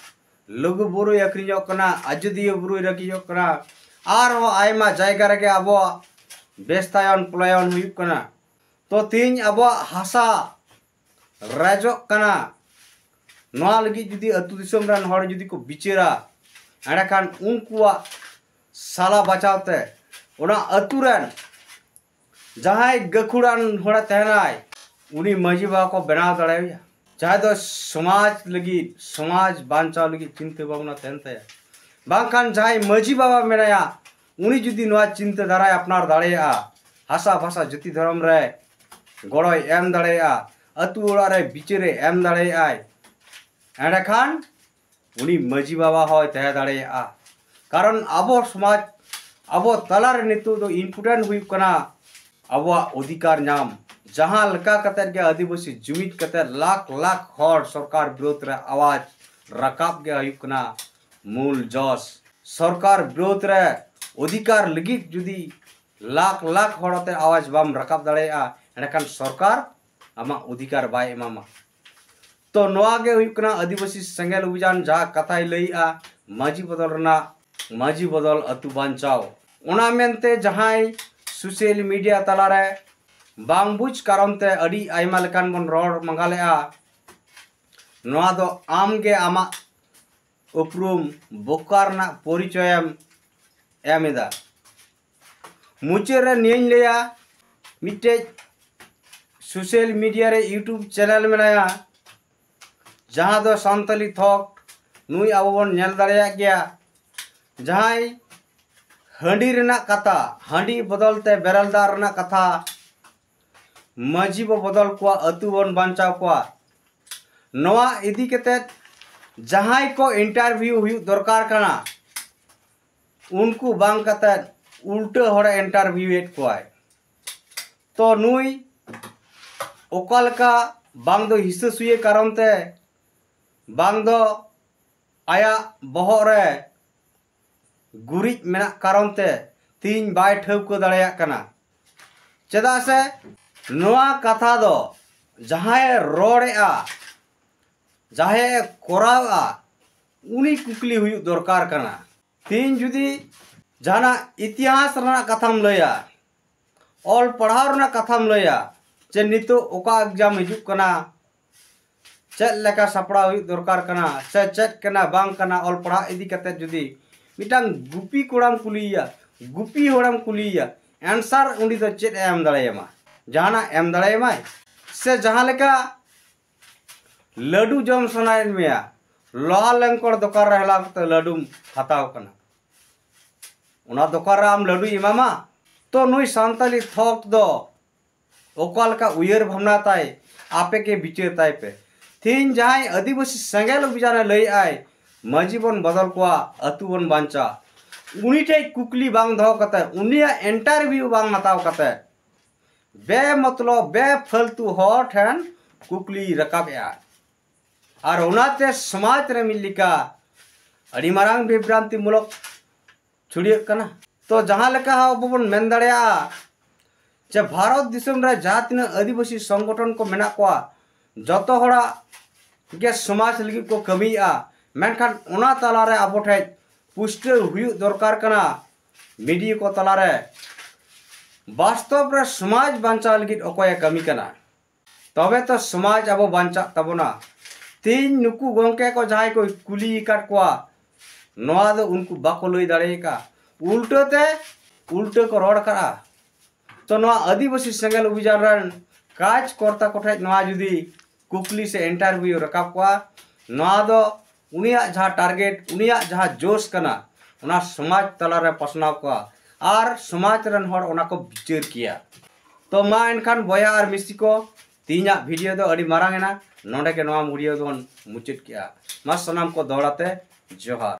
ᱞᱩᱜᱩ ᱵᱩᱨᱩᱭ ᱟᱹᱠᱷᱨᱤᱧᱚᱜ ᱠᱟᱱᱟ, ᱟᱡᱚᱫᱤᱭᱟᱹ ᱵᱩᱨᱩᱭ ᱟᱹᱠᱷᱨᱤᱧᱚᱜ ᱠᱟᱱᱟ, ᱟᱨᱦᱚᱸ ᱟᱭᱢᱟ ᱡᱟᱭᱜᱟ ᱨᱮᱜᱮ ᱟᱵᱚᱣᱟᱜ ᱵᱮᱥᱛᱟᱭᱚᱱ ᱯᱚᱞᱟᱭᱚᱱ ᱦᱩᱭᱩᱜ ᱠᱟᱱᱟ᱾ ᱛᱚ ᱛᱤᱦᱤᱧ ᱟᱵᱚᱣᱟᱜ ᱦᱟᱥᱟ ᱨᱟᱡᱚᱜ ᱠᱟᱱᱟ᱾ ᱱᱚᱣᱟ ᱞᱟᱹᱜᱤᱫ ᱡᱩᱫᱤ ᱟᱹᱛᱩ ᱫᱤᱥᱚᱢ ᱨᱮᱱ ᱦᱚᱲ ᱡᱩᱫᱤ ᱠᱚ ᱵᱤᱪᱟᱹᱨᱟ, ᱮᱸᱰᱮᱠᱷᱟᱱ ᱩᱱᱠᱩᱣᱟᱜ ᱥᱟᱞᱟ ᱵᱟᱪᱟᱣ ᱛᱮ ᱚᱱᱟ ᱟᱹᱛᱩ ᱨᱮᱱ ᱡᱟᱦᱟᱸᱭ ᱜᱟᱹᱠᱷᱩᱲᱟᱱ ᱦᱚᱲᱮ ᱛᱟᱦᱮᱱᱟᱭ, ᱩᱱᱤ ᱢᱟᱹᱡᱷᱤ ᱵᱟᱵᱟ ᱠᱚ ᱵᱮᱱᱟᱣ ᱫᱟᱲᱮᱭᱟᱭᱟ, ᱡᱟᱦᱟᱸᱭ ᱫᱚ ᱥᱚᱢᱟᱡᱽ ᱞᱟᱹᱜᱤᱫ, ᱥᱚᱢᱟᱡᱽ ᱵᱟᱧᱪᱟᱣ ᱞᱟᱹᱜᱤᱫ ᱪᱤᱱᱛᱟᱹ ᱵᱷᱟᱵᱽᱱᱟ ᱛᱟᱦᱮᱱ ᱛᱟᱭᱟ᱾ ᱵᱟᱝᱠᱷᱟᱱ ᱡᱟᱦᱟᱸᱭ ᱢᱟᱹᱡᱷᱤ ᱵᱟᱵᱟ ᱢᱮᱱᱟᱭᱟ, ᱩᱱᱤ ᱡᱩᱫᱤ ᱱᱚᱣᱟ ᱪᱤᱱᱛᱟᱹ ᱫᱷᱟᱨᱟᱭ ᱟᱯᱱᱟᱨ ᱫᱟᱲᱮᱭᱟᱜᱼᱟ, ᱦᱟᱥᱟ ᱵᱷᱟᱥᱟ ᱡᱟᱹᱛᱤ ᱫᱷᱚᱨᱚᱢ ᱨᱮ ᱜᱚᱲᱚᱭ ᱮᱢ ᱫᱟᱲᱮᱭᱟᱜᱼᱟ, ᱟᱹᱛᱩ ᱚᱲᱟᱜ ᱨᱮ ᱵᱤᱪᱟᱹᱨᱮ ᱮᱢ ᱫᱟᱲᱮᱭᱟᱜᱼᱟᱭ, ᱮᱸᱰᱮᱠᱷᱟᱱ ᱩᱱᱤ ᱢᱟᱹᱡᱷᱤ ᱵᱟᱵᱟ ᱦᱚᱸᱭ ᱛᱟᱦᱮᱸ ᱫᱟᱲᱮᱭᱟᱜᱼᱟ᱾ ᱠᱟᱨᱚᱱ ᱟᱵᱚ ᱥᱚᱢᱟᱡᱽ, ᱟᱵᱚ ᱛᱟᱞᱟᱨᱮ ᱱᱤᱛᱚᱜ ᱫᱚ ᱤᱢᱯᱚᱨᱴᱮᱱᱴ ᱦᱩᱭᱩᱜ ᱠᱟᱱᱟ ᱟᱵᱚᱣᱟᱜ ᱚᱫᱷᱤᱠᱟᱨ ᱧᱟᱢ᱾ ᱡᱟᱦᱟᱸ ᱞᱮᱠᱟ ᱠᱟᱛᱮᱫ ᱜᱮ ᱟᱹᱫᱤᱵᱟᱹᱥᱤ ᱡᱩᱢᱤᱫ ᱠᱟᱛᱮᱫ ᱞᱟᱠᱷ ᱞᱟᱠᱷ ᱦᱚᱲ ᱥᱚᱨᱠᱟᱨ ᱵᱤᱨᱳᱫᱷ ᱨᱮ ᱟᱣᱟᱡᱽ ᱨᱟᱠᱟᱵ ᱜᱮ ᱦᱩᱭᱩᱜ ᱠᱟᱱᱟ ᱢᱩᱞ ᱡᱚᱥ᱾ ᱥᱚᱨᱠᱟᱨ ᱵᱤᱨᱳᱫᱷ ᱨᱮ ᱚᱫᱷᱤᱠᱟᱨ ᱞᱟᱹᱜᱤᱫ ᱡᱩᱫᱤ ᱞᱟᱠᱷ ᱞᱟᱠᱷ ᱦᱚᱲ ᱟᱛᱮ ᱟᱣᱟᱡᱽ ᱵᱟᱢ ᱨᱟᱠᱟᱵ ᱫᱟᱲᱮᱭᱟᱜᱼᱟ, ᱮᱸᱰᱮᱠᱷᱟᱱ ᱥᱚᱨᱠᱟᱨ ᱟᱢᱟᱜ ᱚᱫᱷᱤᱠᱟᱨ ᱵᱟᱭ ᱮᱢᱟᱢᱟ᱾ ᱛᱚ ᱱᱚᱣᱟ ᱜᱮ ᱦᱩᱭᱩᱜ ᱠᱟᱱᱟ ᱟᱹᱫᱤᱵᱟᱹᱥᱤ ᱥᱮᱸᱜᱮᱞ ᱚᱵᱷᱤᱡᱟᱱ, ᱡᱟᱦᱟᱸ ᱠᱟᱛᱷᱟᱭ ᱞᱟᱹᱭᱮᱜᱼᱟ ᱢᱟᱹᱡᱷᱤ ᱵᱚᱫᱚᱞ ᱨᱮᱱᱟᱜ, ᱢᱟᱹᱡᱷᱤ ᱵᱚᱫᱚᱞ ᱟᱹᱛᱩ ᱵᱟᱧᱪᱟᱣ᱾ ᱚᱱᱟ ᱢᱮᱱᱛᱮ ᱡᱟᱦᱟᱸᱭ ᱥᱳᱥᱟᱞ ᱢᱤᱰᱤᱭᱟ ᱛᱟᱞᱟᱨᱮ ᱵᱟᱝ ᱵᱩᱡᱽ ᱠᱟᱨᱚᱱ ᱛᱮ ᱟᱹᱰᱤ ᱟᱭᱢᱟ ᱞᱮᱠᱟᱱ ᱵᱚᱱ ᱨᱚᱲ ᱢᱟᱸᱜᱟᱞᱮᱜᱼᱟ, ᱱᱚᱣᱟ ᱫᱚ ᱟᱢ ᱜᱮ ᱟᱢᱟᱜ ᱩᱯᱨᱩᱢ ᱵᱚᱠᱟ ᱨᱮᱱᱟᱜ ᱯᱚᱨᱤᱪᱚᱭᱮᱢ ᱮᱢ ᱮᱫᱟ᱾ ᱢᱩᱪᱟᱹᱫ ᱨᱮ ᱱᱤᱭᱟᱹᱧ ᱞᱟᱹᱭᱟ, ᱢᱤᱫᱴᱮᱡ social media ᱨᱮ YouTube channel ᱢᱮᱱᱟᱭᱟ, ᱡᱟᱦᱟᱸ ᱫᱚ ᱥᱟᱱᱛᱟᱞᱤ ᱛᱷᱚᱠ, ᱱᱩᱭ ᱟᱵᱚ ᱵᱚᱱ ᱧᱮᱞ ᱫᱟᱲᱮᱭᱟᱜ ᱜᱮᱭᱟ᱾ ᱡᱟᱦᱟᱸᱭ ᱦᱟᱺᱰᱤ ᱨᱮᱱᱟᱜ ᱠᱟᱛᱷᱟ, ᱦᱟᱺᱰᱤ ᱵᱚᱫᱚᱞ ᱛᱮ ᱵᱮᱨᱮᱞ ᱫᱟᱜ ᱨᱮᱱᱟᱜ ᱠᱟᱛᱷᱟ, ᱢᱟᱹᱡᱷᱤ ᱵᱚ ᱵᱚᱫᱚᱞ ᱠᱚᱣᱟ, ᱟᱹᱛᱩ ᱵᱚᱱ ᱵᱟᱧᱪᱟᱣ ᱠᱚᱣᱟ, ᱱᱚᱣᱟ ᱤᱫᱤ ᱠᱟᱛᱮ ᱡᱟᱦᱟᱸᱭ ᱠᱚ interview ᱦᱩᱭᱩᱜ ᱫᱚᱨᱠᱟᱨ ᱠᱟᱱᱟ, ᱩᱱᱠᱩ ᱵᱟᱝ ᱠᱟᱛᱮ ᱩᱞᱴᱟᱹ ᱦᱚᱲᱮ interview ᱮᱫ ᱠᱚᱣᱟᱭ᱾ ᱛᱚ ᱱᱩᱭ ᱚᱠᱟ ᱞᱮᱠᱟ, ᱵᱟᱝ ᱫᱚ ᱦᱤᱥᱟᱹ ᱥᱩᱭᱟᱹ ᱠᱟᱨᱚᱱ ᱛᱮ, ᱵᱟᱝ ᱫᱚ ᱟᱭᱟᱜ ᱵᱚᱦᱚᱜ ᱨᱮ ᱜᱩᱨᱤᱡ ᱢᱮᱱᱟᱜ ᱠᱟᱨᱚᱱ ᱛᱮ ᱛᱤᱦᱤᱧ ᱵᱟᱭ ᱴᱷᱟᱹᱣᱠᱟᱹ ᱫᱟᱲᱮᱭᱟᱜ ᱠᱟᱱᱟ᱾ ᱪᱮᱫᱟᱜ ᱥᱮ ᱱᱚᱣᱟ ᱠᱟᱛᱷᱟ ᱫᱚ ᱡᱟᱦᱟᱸᱭᱮ ᱨᱚᱲᱮᱜᱼᱟ, ᱡᱟᱦᱟᱸᱭᱮ ᱠᱚᱨᱟᱣᱮᱜᱼᱟ, ᱩᱱᱤ ᱠᱩᱠᱞᱤ ᱦᱩᱭᱩᱜ ᱫᱚᱨᱠᱟᱨ ᱠᱟᱱᱟ᱾ ᱛᱤᱦᱤᱧ ᱡᱩᱫᱤ ᱡᱟᱦᱟᱱᱟᱜ ᱤᱛᱤᱦᱟᱥ ᱨᱮᱱᱟᱜ ᱠᱟᱛᱷᱟᱢ ᱞᱟᱹᱭᱟ, ᱚᱞ ᱯᱟᱲᱦᱟᱣ ᱨᱮᱱᱟᱜ ᱠᱟᱛᱷᱟᱢ ᱞᱟᱹᱭᱟ, ᱡᱮ ᱱᱤᱛᱚᱜ ᱚᱠᱟ exam ᱦᱤᱡᱩᱜ ᱠᱟᱱᱟ, ᱪᱮᱫ ᱞᱮᱠᱟ ᱥᱟᱯᱲᱟᱣ ᱦᱩᱭᱩᱜ ᱫᱚᱨᱠᱟᱨ ᱠᱟᱱᱟ ᱥᱮ ᱪᱮᱫ ᱠᱟᱱᱟ ᱵᱟᱝ ᱠᱟᱱᱟ, ᱚᱞ ᱯᱟᱲᱦᱟᱣ ᱤᱫᱤ ᱠᱟᱛᱮ ᱡᱩᱫᱤ ᱢᱤᱫᱴᱟᱝ ᱜᱩᱯᱤ ᱠᱚᱲᱟᱢ ᱠᱩᱞᱤᱭᱮᱭᱟ, ᱜᱩᱯᱤ ᱦᱚᱲᱮᱢ ᱠᱩᱞᱤᱭᱮᱭᱟ, answer ᱩᱱᱤ ᱫᱚ ᱪᱮᱫ ᱮ ᱮᱢ ᱫᱟᱲᱮᱭᱟᱢᱟ? ᱡᱟᱦᱟᱱᱟᱜ ᱮᱢ ᱫᱟᱲᱮᱭᱟᱢᱟᱭ? ᱥᱮ ᱡᱟᱦᱟᱸ ᱞᱮᱠᱟ ᱞᱟᱹᱰᱩ ᱡᱚᱢ ᱥᱟᱱᱟᱭᱮᱫ ᱢᱮᱭᱟ, ᱞᱚᱦᱟ ᱞᱮᱝᱠᱚᱲ ᱫᱚᱠᱟᱱ ᱨᱮ ᱦᱮᱞᱟᱣ ᱠᱟᱛᱮ ᱞᱟᱹᱰᱩᱢ ᱦᱟᱛᱟᱣ ᱠᱟᱱᱟ, ᱚᱱᱟ ᱫᱚᱠᱟᱱ ᱨᱮ ᱟᱢ ᱞᱟᱹᱰᱩᱭ ᱮᱢᱟᱢᱟ? ᱛᱚ ᱱᱩᱭ ᱥᱟᱱᱛᱟᱞᱤ ᱛᱷᱚᱠ ᱫᱚ ᱚᱠᱟ ᱞᱮᱠᱟ ᱩᱭᱦᱟᱹᱨ ᱵᱷᱟᱵᱽᱱᱟ ᱛᱟᱭ, ᱟᱯᱮ ᱜᱮ ᱵᱤᱪᱟᱹᱨ ᱛᱟᱭ ᱯᱮ᱾ ᱛᱤᱦᱤᱧ ᱡᱟᱦᱟᱸᱭ ᱟᱹᱫᱤᱵᱟᱹᱥᱤ ᱥᱮᱸᱜᱮᱞ ᱚᱵᱷᱤᱡᱟᱱᱮ ᱞᱟᱹᱭᱮᱫ ᱟᱭ, ᱢᱟᱹᱡᱷᱤ ᱵᱚᱱ ᱵᱚᱫᱚᱞ ᱠᱚᱣᱟ, ᱟᱹᱛᱩ ᱵᱚᱱ ᱵᱟᱧᱪᱟᱣᱟ, ᱩᱱᱤ ᱴᱷᱮᱡ ᱠᱩᱠᱞᱤ ᱵᱟᱝ ᱫᱚᱦᱚ ᱠᱟᱛᱮ, ᱩᱱᱤᱭᱟᱜ interview ᱵᱟᱝ ᱦᱟᱛᱟᱣ ᱠᱟᱛᱮ, ᱵᱮᱢᱚᱛᱞᱚᱵ ᱵᱮᱯᱷᱟᱞᱛᱩ ᱦᱚᱲ ᱴᱷᱮᱱ ᱠᱩᱠᱞᱤ ᱨᱟᱠᱟᱵᱮᱜᱼᱟ᱾ ᱟᱨ ᱚᱱᱟᱛᱮ ᱥᱚᱢᱟᱡᱽ ᱨᱮ ᱢᱤᱫ ᱞᱮᱠᱟ ᱟᱹᱰᱤ ᱢᱟᱨᱟᱝ ᱵᱤᱵᱷᱨᱟᱱᱛᱤ ᱢᱩᱞᱚᱠ ᱪᱷᱩᱲᱭᱟᱹᱜ ᱠᱟᱱᱟ᱾ ᱛᱚ ᱡᱟᱦᱟᱸ ᱞᱮᱠᱟ ᱟᱵᱚ ᱵᱚᱱ ᱢᱮᱱ ᱫᱟᱲᱮᱭᱟᱜᱼᱟ ᱡᱮ ᱵᱷᱟᱨᱚᱛ ᱫᱤᱥᱚᱢ ᱨᱮ ᱡᱟᱦᱟᱸ ᱛᱤᱱᱟᱹᱜ ᱟᱹᱫᱤᱵᱟᱹᱥᱤ ᱥᱚᱝᱜᱚᱴᱷᱚᱱ ᱠᱚ ᱢᱮᱱᱟᱜ ᱠᱚᱣᱟ, ᱡᱚᱛᱚ ᱦᱚᱲᱟᱜ ᱜᱮ ᱥᱚᱢᱟᱡᱽ ᱞᱟᱹᱜᱤᱫ ᱠᱚ ᱠᱟᱹᱢᱤᱭᱮᱫᱼᱟ, ᱢᱮᱱᱠᱷᱟᱱ ᱚᱱᱟ ᱛᱟᱞᱟᱨᱮ ᱟᱵᱚ ᱴᱷᱮᱡ ᱯᱩᱥᱴᱟᱹᱣ ᱦᱩᱭᱩᱜ ᱫᱚᱨᱠᱟᱨ ᱠᱟᱱᱟ᱾ ᱢᱤᱰᱤᱭᱟ ᱠᱚ ᱛᱟᱞᱟᱨᱮ ᱵᱟᱥᱛᱚᱵ ᱨᱮ ᱥᱚᱢᱟᱡᱽ ᱵᱟᱧᱪᱟᱣ ᱞᱟᱹᱜᱤᱫ ᱚᱠᱚᱭᱮ ᱠᱟᱹᱢᱤ ᱠᱟᱱᱟ, ᱛᱚᱵᱮ ᱛᱚ ᱥᱚᱢᱟᱡᱽ ᱟᱵᱚ ᱵᱟᱧᱪᱟᱜ ᱛᱟᱵᱚᱱᱟ᱾ ᱛᱮᱦᱮᱧ ᱱᱩᱠᱩ ᱜᱚᱢᱠᱮ ᱠᱚ ᱡᱟᱦᱟᱸᱭ ᱠᱚ ᱠᱩᱞᱤ ᱟᱠᱟᱫ ᱠᱚᱣᱟ, ᱱᱚᱣᱟ ᱫᱚ ᱩᱱᱠᱩ ᱵᱟᱠᱚ ᱞᱟᱹᱭ ᱫᱟᱲᱮ ᱟᱠᱟᱫᱼᱟ᱾ ᱩᱞᱴᱟᱹ ᱛᱮ ᱩᱞᱴᱟᱹ ᱠᱚ ᱨᱚᱲ ᱟᱠᱟᱫᱼᱟ᱾ ᱛᱚ ᱱᱚᱣᱟ ᱟᱹᱫᱤᱵᱟᱹᱥᱤ ᱥᱮᱸᱜᱮᱞ ᱚᱵᱷᱤᱡᱟᱱ ᱨᱮᱱ ᱠᱟᱡᱽ ᱠᱚᱨᱛᱟ ᱠᱚᱴᱷᱮᱱ ᱱᱚᱣᱟ ᱡᱩᱫᱤ ᱠᱩᱠᱞᱤ ᱥᱮ interview ᱨᱟᱠᱟᱵ ᱠᱚᱣᱟ, ᱱᱚᱣᱟ ᱫᱚ ᱩᱱᱤᱭᱟᱜ ᱡᱟᱦᱟᱸ target, ᱩᱱᱤᱭᱟᱜ ᱡᱟᱦᱟᱸ ᱡᱳᱥ ᱠᱟᱱᱟ, ᱚᱱᱟ ᱥᱚᱢᱟᱡᱽ ᱛᱟᱞᱟᱨᱮ ᱯᱟᱥᱱᱟᱣ ᱠᱚᱣᱟ ᱟᱨ ᱥᱚᱢᱟᱡᱽ ᱨᱮᱱ ᱦᱚᱲ ᱚᱱᱟ ᱠᱚ ᱵᱤᱪᱟᱹᱨ ᱠᱮᱭᱟ᱾ ᱛᱚ ᱢᱟ ᱮᱱᱠᱷᱟᱱ ᱵᱚᱭᱦᱟ ᱟᱨ ᱢᱤᱥᱤ ᱠᱚ, ᱛᱮᱦᱮᱧᱟᱜ video ᱫᱚ ᱟᱹᱰᱤ ᱢᱟᱨᱟᱝ ᱮᱱᱟ, ᱱᱚᱰᱮ ᱜᱮ ᱱᱚᱣᱟ video ᱫᱚᱵᱚᱱ ᱢᱩᱪᱟᱹᱫ ᱠᱮᱜᱼᱟ᱾ ᱢᱟ ᱥᱟᱱᱟᱢ ᱠᱚ ᱫᱚᱦᱲᱟ ᱛᱮ ᱡᱚᱦᱟᱨ᱾